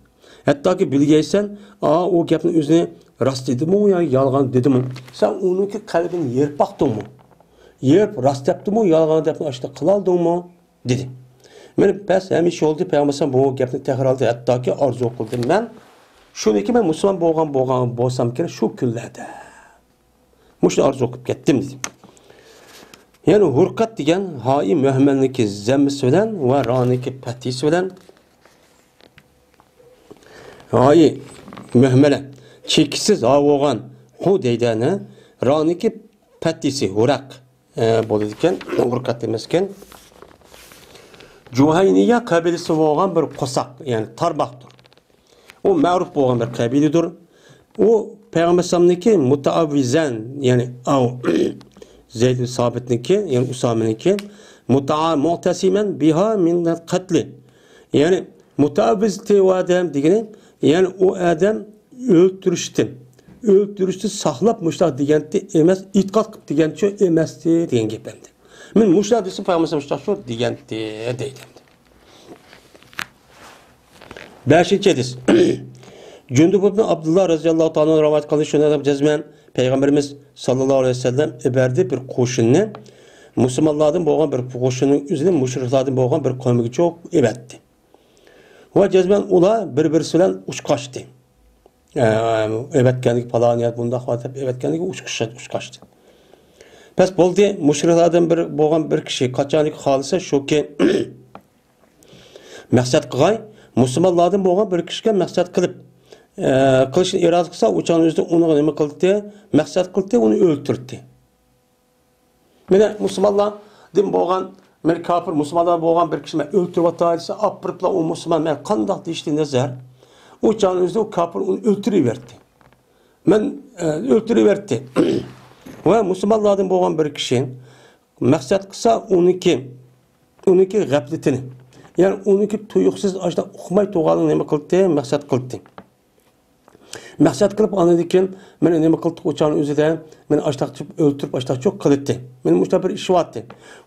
ھەتتاكى بىلگەيسەن، ئا، ئۇ گەپنى ئۆزىنى راست دېدىمۇ يا يالغان دېدىمۇ؟ سەن ئۇنىڭكى قەلبىنى يېرىپ باقتىڭمۇ؟ يېرىپ راست دەپتىمۇ، يالغان دەپنى ئاشۇنداق قىلالدىڭمۇ؟ دېدى. مېنى بەس ھەمىشە يولدا پەيغەمبەر بۇ گەپنى تەكرارلىدى، ھەتتاكى ئارزۇ قىلدىم مەن، شۇنىكى مەن مۇسۇلمان بولغان، بولغان بولسام كېرەك شۇ كۈنلەردە. مۇشۇنى ئارزۇ قىلىپ كەتتىم دېدى. يەنى ھۇرقەت دېگەن ھائى مۇھمەلنىڭكى زەممىسى بىلەن ۋە رانىڭكى پەتھىسى بىلەن، ھائى مۇھمەلە، چېكىتسىز ھا بولغان، ھۇ دەيدۇ، رانىڭكى پەتھىسى ھۇرەق، ئە، بولىدىكەن، ھۇرقەت ئەمەسكەن. جۇھەينىيە قەبىلىسى بولغان بىر قورساق، يەنى تارماقتۇر. ئۇ مەرۇپ بولغان بىر قەبىلىدۇر. ئۇ پەيغەمبەر ئەلەيھىسسالامنىڭكى مۇتەئەۋۋىزەن، يەنى ئاۋ، زەيد بىن سابىتنىڭكى، يەنى ئۇسامىنىڭكى، مۇتەئە-، مۇئتەسىمەن بىھا مىنەل قەتلى. يەنى مۇتەئەۋۋىز تېۋادەم دېگىنى، يەنى ئۇ ئادەم ئۆلتۈرۈشتىن، ئۆلتۈرۈشتىن ساقلاپ مۇشۇنداق دېگەنتى ئەمەس، ئېتىقاد قىلىپ دېگەنچۇ ئەمەستى دېگەن گەپ ئەمدى. مەن مۇشۇنداق دېسە، پەيغەمبەر مۇشۇنداق شۇ دېگەنتى دەيدۇ. بەشىنچى ھەدىس. جۇندۇب ئىبن ئابدۇللا رەزىياللاھۇ تائالا ئەنھۇ رىۋايەت قىلدى، شۇنى جەزمەن پەيغەمبىرىمىز ساللاللاھۇ ئەلەيھى ۋەسەللەم ئىبەردى بىر قوشۇننى. مۇسۇلمانلاردىن بولغان بىر قوشۇننىڭ ئۆزىنى مۇشرىكلاردىن بولغان بىر قومىغا چوق ئەۋەتتى. ۋە جەزمەن ئۇلار بىر-بىرسى بىلەن ئۇچقاشتى. ئە، ئەۋەتكەندىكى پالان يەر بۇنداق بار دەپ ئەۋەتكەندىكى ئۇچقاش-، ئۇچقاشتى. بەس بولدى، مۇشرىكلاردىن بىر بولغان بىر كىشى قاچانكى خالىسا شۇكى، مەقسەت قىلغاي، مۇسۇلمانلاردىن بولغان بىر كىشىگە مەقسەت قىلىپ، ئە، قىلىشنى ئىرادە قىلسا، ئۇ چاغنىڭ ئۆزىدە ئۇنىڭغا نېمە قىلدى؟ مەقسەت قىلدى، ئۇنى ئۆلتۈردى. مانا مۇسۇلمانلاردىن بولغان، مانا كاپىر مۇسۇلمانلار بولغان بىر كىشى مەن ئۆلتۈرۈۋاتاي دېسە، ئاپىرىپلا ئۇ مۇسۇلمان مەن قانداق دېيىشتىن نەزەر، ئۇ چاغنىڭ ئۆزىدە ئۇ كاپىر ئۇنى ئۆلتۈرۈۋەتتى. مەن، ئە، ئۆلتۈرۈۋەتتى. ۋە مۇسۇلمانلاردىن بولغان بىر كىشى مەقسەت قىلسا ئۇنىڭكى، ئۇنىڭكى غەپلىتىنى، يەنى ئۇنىڭكى تۇيۇقسىز ئاشۇنداق ئۇقماي تۇرغانلىقىنى نېمە قىلدى؟ مەقسەت قىلدى. مەقسەت قىلىپ ئاندىن كېيىن مېنى نېمە قىلدى؟ ئۇ چاغنىڭ ئۆزىدە مېنى ئاشۇنداق ئۆلتۈرۈپ، ئاشۇنداق چوق قىلدى. مېنى مۇشۇنداق بىر ئىش بارتى.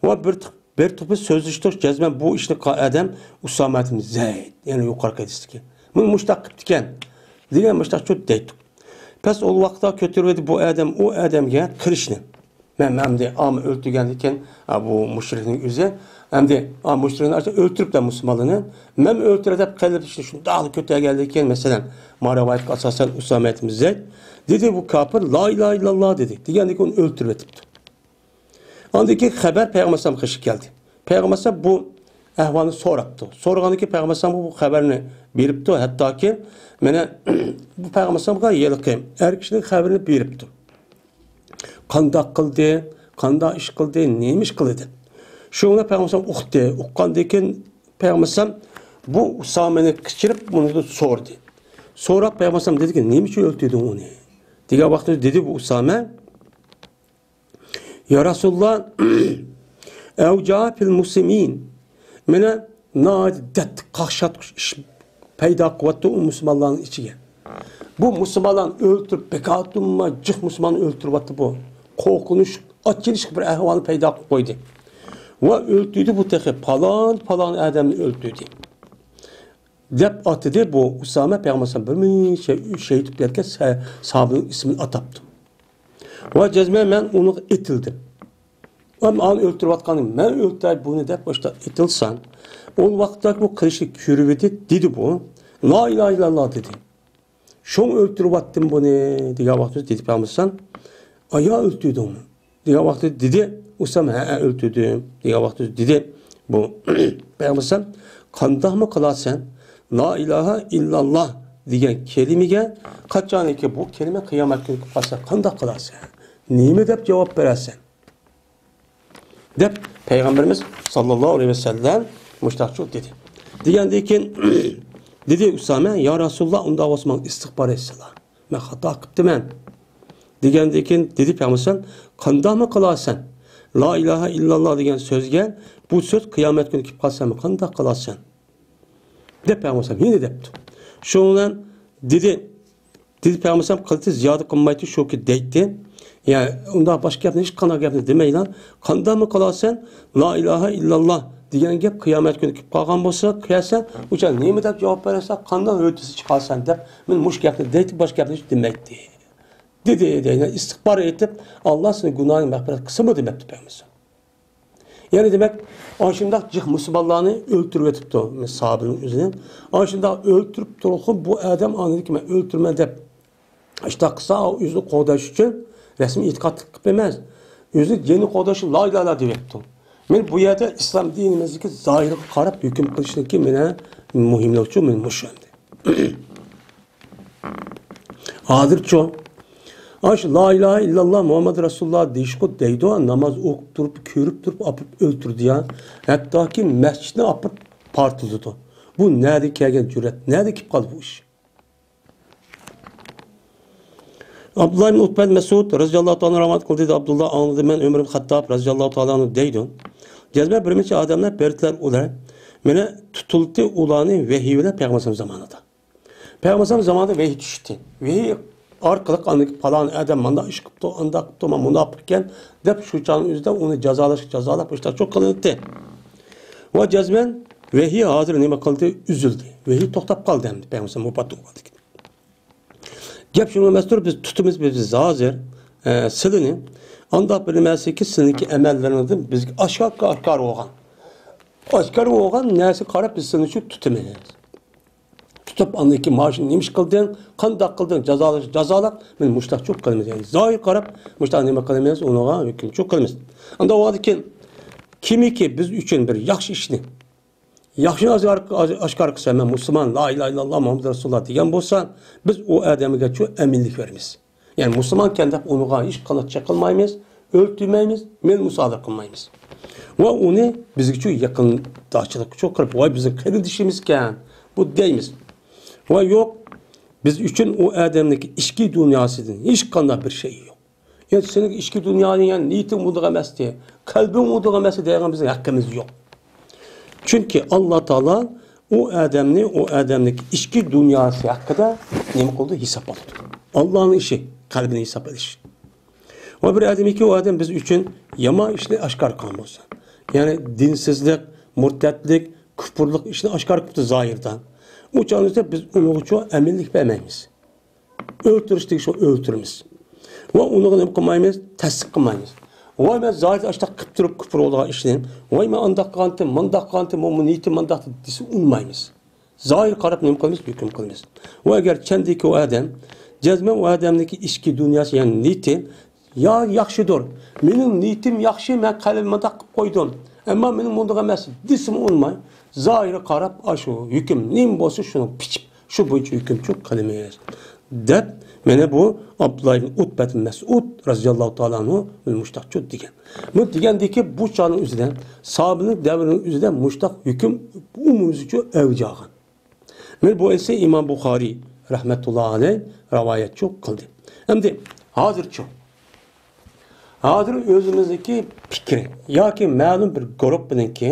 ۋە بىر تۇ-، بىر تۇپا سۆزلىشىدۇ، جەزمەن بۇ ئىشنى قىلغان ئادەم ئۇسامە ئىبن زەيد، يەنى يۇقىرىقى ھەدىستىكى. مېنى مۇشۇنداق قىپتىكەن دېگەن مۇشۇنداق چوق دەيدۇ. بەس ئۇ ۋاقىتتا كۆتۈرۈۋىدى بۇ ئادەم ئۇ ئادەمگە قىلىچنى. مەن، مەن ئەمدى ئامۇ ئۆلتۈرگەندىكىن، ئا، بۇ مۇشرىكنىڭ ئۆزى، ئەمدى، ئا، مۇشرىكنى ئاشۇ ئۆلتۈرۈپتە مۇسۇلمانلارنى. مەن ئۆلتۈرە دەپ قېلىپ شۇنداقلا كۆتەرگەندىكىن، مەسىلەن، ما رىۋايەتكە ئاساسەن ئۇسامە ئىبن زەيد دېدى، بۇ كاپىر لا ئىلاھە ئىللاللا دېدى. دېگەندىكىن ئۇنى ئۆلتۈرۈۋېتىپتۇ. ئاندىن كېيىن خەۋەر پەيغەمبەر ئەلەيھىسسالامغا قېچىپ كەلدى. پەيغەمبەر ئەلەيھىسسالام بۇ ئەھۋالنى سوراپتۇ. سورىغاندىن كېيىن پەيغەمبەر ئەلەيھىسسالام بۇ خەۋەرنى بېرىپتۇ. ھەتتاكى مانا بۇ پەيغەمبەر ئەلەيھىسسالامغا ھېلىقى ئەر كىشىنىڭ خەۋىرىنى بېرىپتۇ. قانداق قىلدى، قانداق ئىش قىلدى، نېمە ئىش قىلدى دەپ. شۇنى پەيغەمبەر ئەلەيھىسسالام ئۇقتى. ئۇققاندىن كېيىن پەيغەمبەر ئەلەيھىسسالام بۇ ئۇسامىنى قېچىرىپ، ئۇنىڭدىن سورىدى. سوراپ پەيغەمبەر ئەلەيھىسسالام دېدىكى، نېمە ئۈچۈن ئۆلتۈردۈڭ ئۇنى؟ دېگەن ۋاقىتتا دېدى بۇ ئۇسامە، يا رەسۇلاللا، ئەۋجا فىل مۇسلىمىن. مانا ناھايىتى دەردلىك، قاقشاتقۇچ ئىش پەيدا قىلىۋاتىدۇ ئۇ مۇسۇلمانلارنىڭ ئىچىگە. بۇ مۇسۇلمانلارنى ئۆلتۈرۈپ، بىكاردىنمۇ جىق مۇسۇلماننى ئۆلتۈرۈۋاتىدۇ بۇ. قورقۇنچ، ئاچچىقلىق بىر ئەھۋالنى پەيدا قىلىپ قويدى. ۋە ئۆلتۈردى بۇ تېخى پالان، پالان ئادەمنى ئۆلتۈردى. دەپ ئاتىدى بۇ ئۇسامە پەيغەمبەر بىر مۇنچە شېھىت بولۇپ كەتكەن سە-، ساھابىنىڭ ئىسمىنى ئاتاپتۇ. ۋە جەزمەن مەن ئۇنىڭغا ئېتىلدىم. ئەمما ئانى ئۆلتۈرۈۋاتقاننى مەن ئۆلتۈرەي بۇنى دەپ باشتا ئېتىلسام، ئۇ ۋاقىتتا بۇ قىلىچنى كۆرۈۋىدى، دېدى بۇ. لا ئىلاھە ئىللاللا دېدى. شۇڭا ئۆلتۈرۈۋەتتىم بۇنى دېگەن ۋاقىتتا دېدى پەيغەمبەر ئەلەيھىسسالام، ئايا ئۆلتۈردۈڭمۇ؟ دېگەن ۋاقىتتا دېدى، ئۇسامە ھەئە ئۆلتۈردۈم دېگەن ۋاقىتتا دېدى بۇ پەيغەمبەر ئەلەيھىسسالام، قانداقمۇ قىلارسەن؟ لا ئىلاھە ئىللاللا دېگەن كەلىمىگە قاچانكى بۇ كەلىمە قىيامەت كۈنى قالسا قانداق قىلارسەن؟ نېمە دەپ جاۋاب بېرەرسەن؟ دەپ پەيغەمبىرىمىز ساللاللاھۇ ئەلەيھى ۋەسەللەم مۇشتاقچۇ دېدى. دېگەندىن كېيىن دېدى ئۇسامە، يا رەسۇلاللا، ئۇنداق بولسا ماڭا ئىستىغپار ئېيتسىلا. مەن خاتا قىپتىمەن. دېگەندىن كېيىن دېدى پەيغەمبەر، قانداقمۇ قىلارسەن؟ لا ئىلاھە ئىللاللا دېگەن سۆزگە، بۇ سۆز قىيامەت كۈنى كېلىپ قالسا قانداق قىلارسەن؟ دەپ پەيغەمبەر يەنە دەپتۇ. شۇنىڭ بىلەن دېدى، دېدى پەيغەمبەر قىلتى زىيادە قىلمايتتى، شۇكى دەيتتى. يا ئۇنداق باشقا گەپنى، ھېچقانداق گەپنى دېمەيلا، قانداقمۇ قىلارسەن؟ لا ئىلاھە ئىللاللا دېگەن گەپ قىيامەت كۈنى كېلىپ قالغان بولسا، كەلسە، ئۇچا نېمە دەپ جاۋاب بېرەرسەن؟ قانداق ھۆددىسى چىقارسەن؟ دەپ مەن مۇشۇ گەپنى دەيتتى، باشقا گەپنى ھېچ دېمەيتتى. دېدى، دېدى، ئىستىغپار ئېيتىپ، ئاللا سېنىڭ گۇناھىڭنى مەغپىرەت قىلسىمۇ دېمەپتۇ پەيغەمبەر. يەنى دېمەك، ئاشۇنداق جىق مۇسۇلمانلارنى ئۆلتۈرۈۋېتىپتۇ ساھابىنىڭ ئۆزىنى. ئاشۇنداق ئۆلتۈرۈپ تۇرۇپ، بۇ ئادەم ئاندىن كېيىن مەن ئۆلتۈرىمەن دەپ ئاشۇنداق قىلسا، ئۆزىنى قوغداش ئۈچۈن رەسمىي ئېتىقاد قىلىپ ئەمەس، ئۆزىنى دىنىنى قوغداش ئۈچۈن لا ئىلاھە دېيىۋېتىپتۇ. مەن بۇ يەردە ئىسلام دىنىمىزدىكى زاھىرىغا قاراپ ھۆكۈم قىلىشنىڭكى مېنىڭ مۇھىملىقى شۇ، مېنىڭ مۇشۇ ئەمدى. ھازىرچۇ؟ ئاشۇ لا ئىلاھە ئىللاللا مۇھەممەد رەسۇلۇللا دېيىشقۇ دەيدۇ، ناماز ئوقۇپ تۇرۇپ، كۆرۈپ تۇرۇپ ئاپىرىپ ئۆلتۈردى يا. ھەتتاكى مەسچىتنى ئاپىرىپ پارتلىتىدۇ. بۇ نەدە كەلگەن جۈرئەت؟ نەدە كېلىپ قالدى بۇ ئىش؟ ئابدۇللا ئىبن ئۇتبە مەسئۇد رەزىياللاھۇ تائالا رىۋايەت قىلدى، دېدى ئابدۇللا، ئاڭلىدىم مەن ئۆمەر ئىبن خەتتاب رەزىياللاھۇ تائالا ئەنھۇ دەيدۇ. جەزمەن بىر نەچچە ئادەملەر بېرىپتىلەر ئۇلار. مانا تۇتۇلدى ئۇلارنى ۋەھىي بىلەن پەيغەمبەر زامانىدا. پەيغەمبەر زامانىدا ۋەھىي چۈشتى. ۋەھىي ئارقىلىق ئاندىن پالان ئادەم مانداق ئىش قىپتۇ، ئانداق قىپتۇ، مانا مۇناپىق ئىكەن دەپ شۇ چاغنىڭ ئۆزىدە ئۇنى جازالاش، جازالاپ ئىشلار چوق قىلىناتتى. ۋە جەزمەن ۋەھىي ھازىر نېمە قىلدى؟ ئۈزۈلدى. ۋەھىي توختاپ قالدى ئەمدى پەيغەمبەر ۋاپات بولغاندىن كېيىن. گەپ شۇنىڭ ئەمەستۇر، بىز تۇتىمىز، بىز، بىز ھازىر، ئە، سىلىنى ئانداق بىر نېمە ئەمەسكى، سىلىنىڭكى ئەمەللىرىڭىزدىن بىزگە ئاشكارا، ئاشكارا بولغان، ئاشكارا بولغان نەرسىگە قاراپ بىز سىلىنى شۇ تۇتىمىز. تۇتۇپ، ئاندىن كېيىن مانا شۇنى نېمە ئىش قىلدىڭ، قانداق قىلدىڭ، جازالاش، جازالاپ، مانا مۇشۇنداق چۇ قىلىمىز. يەنى زاھىر قاراپ مۇشۇنداق نېمە قىلىمىز، ئۇنىڭغا ھۆكۈم چۇ قىلىمىز. ئاندىن ئۇنىڭدىن كېيىن كىمكى بىز ئۈچۈن بىر ياخشى ئىشنى، ياخشىنى ئاشكارا، ئاشكارا قىلسا، مەن مۇسۇلمان، لا ئىلاھە ئىللاللا مۇھەممەدۇر رەسۇلۇللا دېگەن بولسا، بىز ئۇ ئادەمگە شۇ ئەمىنلىك بېرىمىز. يەنى مۇسۇلمانكەن دەپ ئۇنىڭغا ھېچقانداق چېقىلمايمىز، ئۆلتۈرمەيمىز، مېل مۇسادىرە قىلمايمىز. ۋە ئۇنى بىزگە شۇ يېقىنداشچىلىق شۇ قىلىپ، ۋاي بىزنىڭ قېرىندىشىمىزكەن بۇ دەيمىز. ۋە يوق، بىز ئۈچۈن ئۇ ئادەمنىڭكى ئىچكى دۇنياسىدىن ھېچقانداق بىر شەي يوق. يەنى سېنىڭ ئىچكى دۇنيانى، يەنى نىيىتىڭ ئۇنداق ئەمەستى، قەلبىڭ ئۇنداق ئەمەستى دەيدىغان بىزنىڭ ھەققىمىز يوق. چۈنكى ئاللا تائالا ئۇ ئادەمنى، ئۇ ئادەمنىڭ ئىچكى دۇنياسى ھەققىدە نېمە قىلىدۇ؟ ھېساب ئالىدۇ. ئاللانىڭ ئىشى، قەلبىنى ھېساب ئېلىش. ۋە بىر ئادەمكى ئۇ ئادەم بىز ئۈچۈن يامان ئىشنى ئاشكارا قىلغان بولسا، يەنى دىنسىزلىق، مۇرتەتلىك، كۇپۇرلۇق ئىشنى ئاشكارا قىلىپتۇ زاھىردا. ئۇ چاغدا بىز ئۇنىڭغا ئەمىنلىك بەرمەيمىز. ئۆلتۈرۈش دېگەن شۇ ئۆلتۈرىمىز. ۋە ئۇنىڭغا نېمە قىلمايمىز؟ تەستىق قىلمايمىز. ۋاي مەن زاھىردا ئاشتاق قىپ تۇرۇپ كۇپۇر بولىدىغان ئىشنى، ۋاي مەن ئانداق قىلغانتىم، مۇنداق قىلغانتىم، بۇ نىيىتىم مۇنداق دېسە ئۇنىمايمىز. زاھىر قاراپ نېمە قىلىمىز؟ ھۆكۈم قىلىمىز. ۋە ئەگەر چەندىكى ئۇ ئادەم، جەزمەن ئۇ ئادەمنىڭكى ئىچكى دۇنياسى، يەنى نىيىتى، يا ياخشىدۇر، مېنىڭ نىيىتىم ياخشى، مەن قەلبىم مۇنداق قىلىپ قويدۇم، ئەمما مېنىڭ مۇنداق ئەمەس دېسىمۇ ئۇنىماي، زاھىرغا قاراپ، ئاشۇ ھۆكۈم نېمە بولسا شۇنى پىچىپ، شۇ بويىچە ھۆكۈم چۇ قىلىمىز، دەپ، مانا بۇ ئابدۇللا ئىبن ئۇتبەت مەسئۇد رەزىياللاھۇ تائالا ئەنھۇ مۇشۇنداق چۇ دېگەن. بۇ دېگەندىكى بۇ چاغنىڭ ئۆزىدە ساھابىنىڭ دەۋرىنىڭ ئۆزىدە مۇشۇنداق ھۆكۈم ئومۇميۈزلۈكچە ئەۋج ئالغان. مانا بۇ ئەسلى ئىمام بۇخارىي رەھمەتۇللا ئەلەيھ رىۋايەتچۇ قىلدى. ئەمدى ھازىرچۇ؟ ھازىر ئۆزىمىزنىڭكى پىكرى ياكى مەلۇم بىر گۇرۇپپىنىڭكى،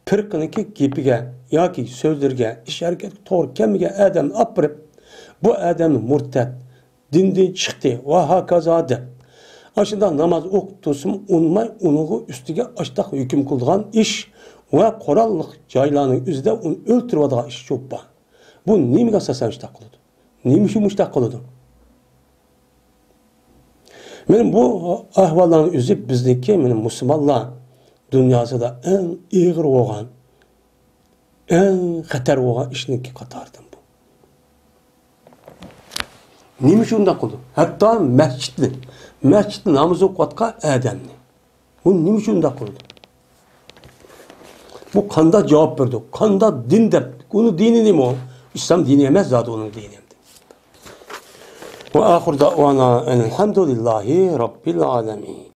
پىرقىنىڭكى گېپىگە ياكى سۆزلىرىگە، ئىش ھەرىكەتكە توغرا كەلمىگەن ئادەمنى ئاپىرىپ، بۇ ئادەمنى مۇرتەت، دىندىن چىقتى ۋە ھاكازا دەپ، ئاشۇنداق ناماز ئوقۇپ تۇرسىمۇ ئۇنىماي، ئۇنىڭغا ئۈستىگە ئاشتاق ھۆكۈم قىلىدىغان ئىش ۋە قوراللىق جايلارنىڭ ئۆزىدە ئۇنى ئۆلتۈرۈۋاتىدىغان ئىش چوپ بار. بۇ نېمىگە ئاساسەن شۇنداق قىلىدۇ؟ نېمە ئۈچۈن مۇشۇنداق قىلىدۇ؟ مانا بۇ ئەھۋاللارنىڭ ئۆزى بىزنىڭكى، مانا، مۇسۇلمانلار دۇنياسىدا ئەڭ ئېغىر بولغان، ئەڭ خەتەر بولغان ئىشنىڭكى قاتارىدىن بۇ. نېمە ئۈچۈن ئۇنداق قىلىدۇ؟ ھەتتا مەسچىتنى، مەسچىتتە ناماز ئوقۇۋاتقان ئادەمنى. بۇ نېمە ئۈچۈن ئۇنداق قىلىدۇ؟ بۇ قانداق جاۋاب بېرىدۇ؟ قانداق دىن دەپ؟ ئۇنىڭ دىنى نېمە ئۇ؟ ئىسلام دىنى ئەمەس زادى ئۇنىڭ دىنى ئەمدى. وآخر دعوانا أن الحمد لله رب العالمين.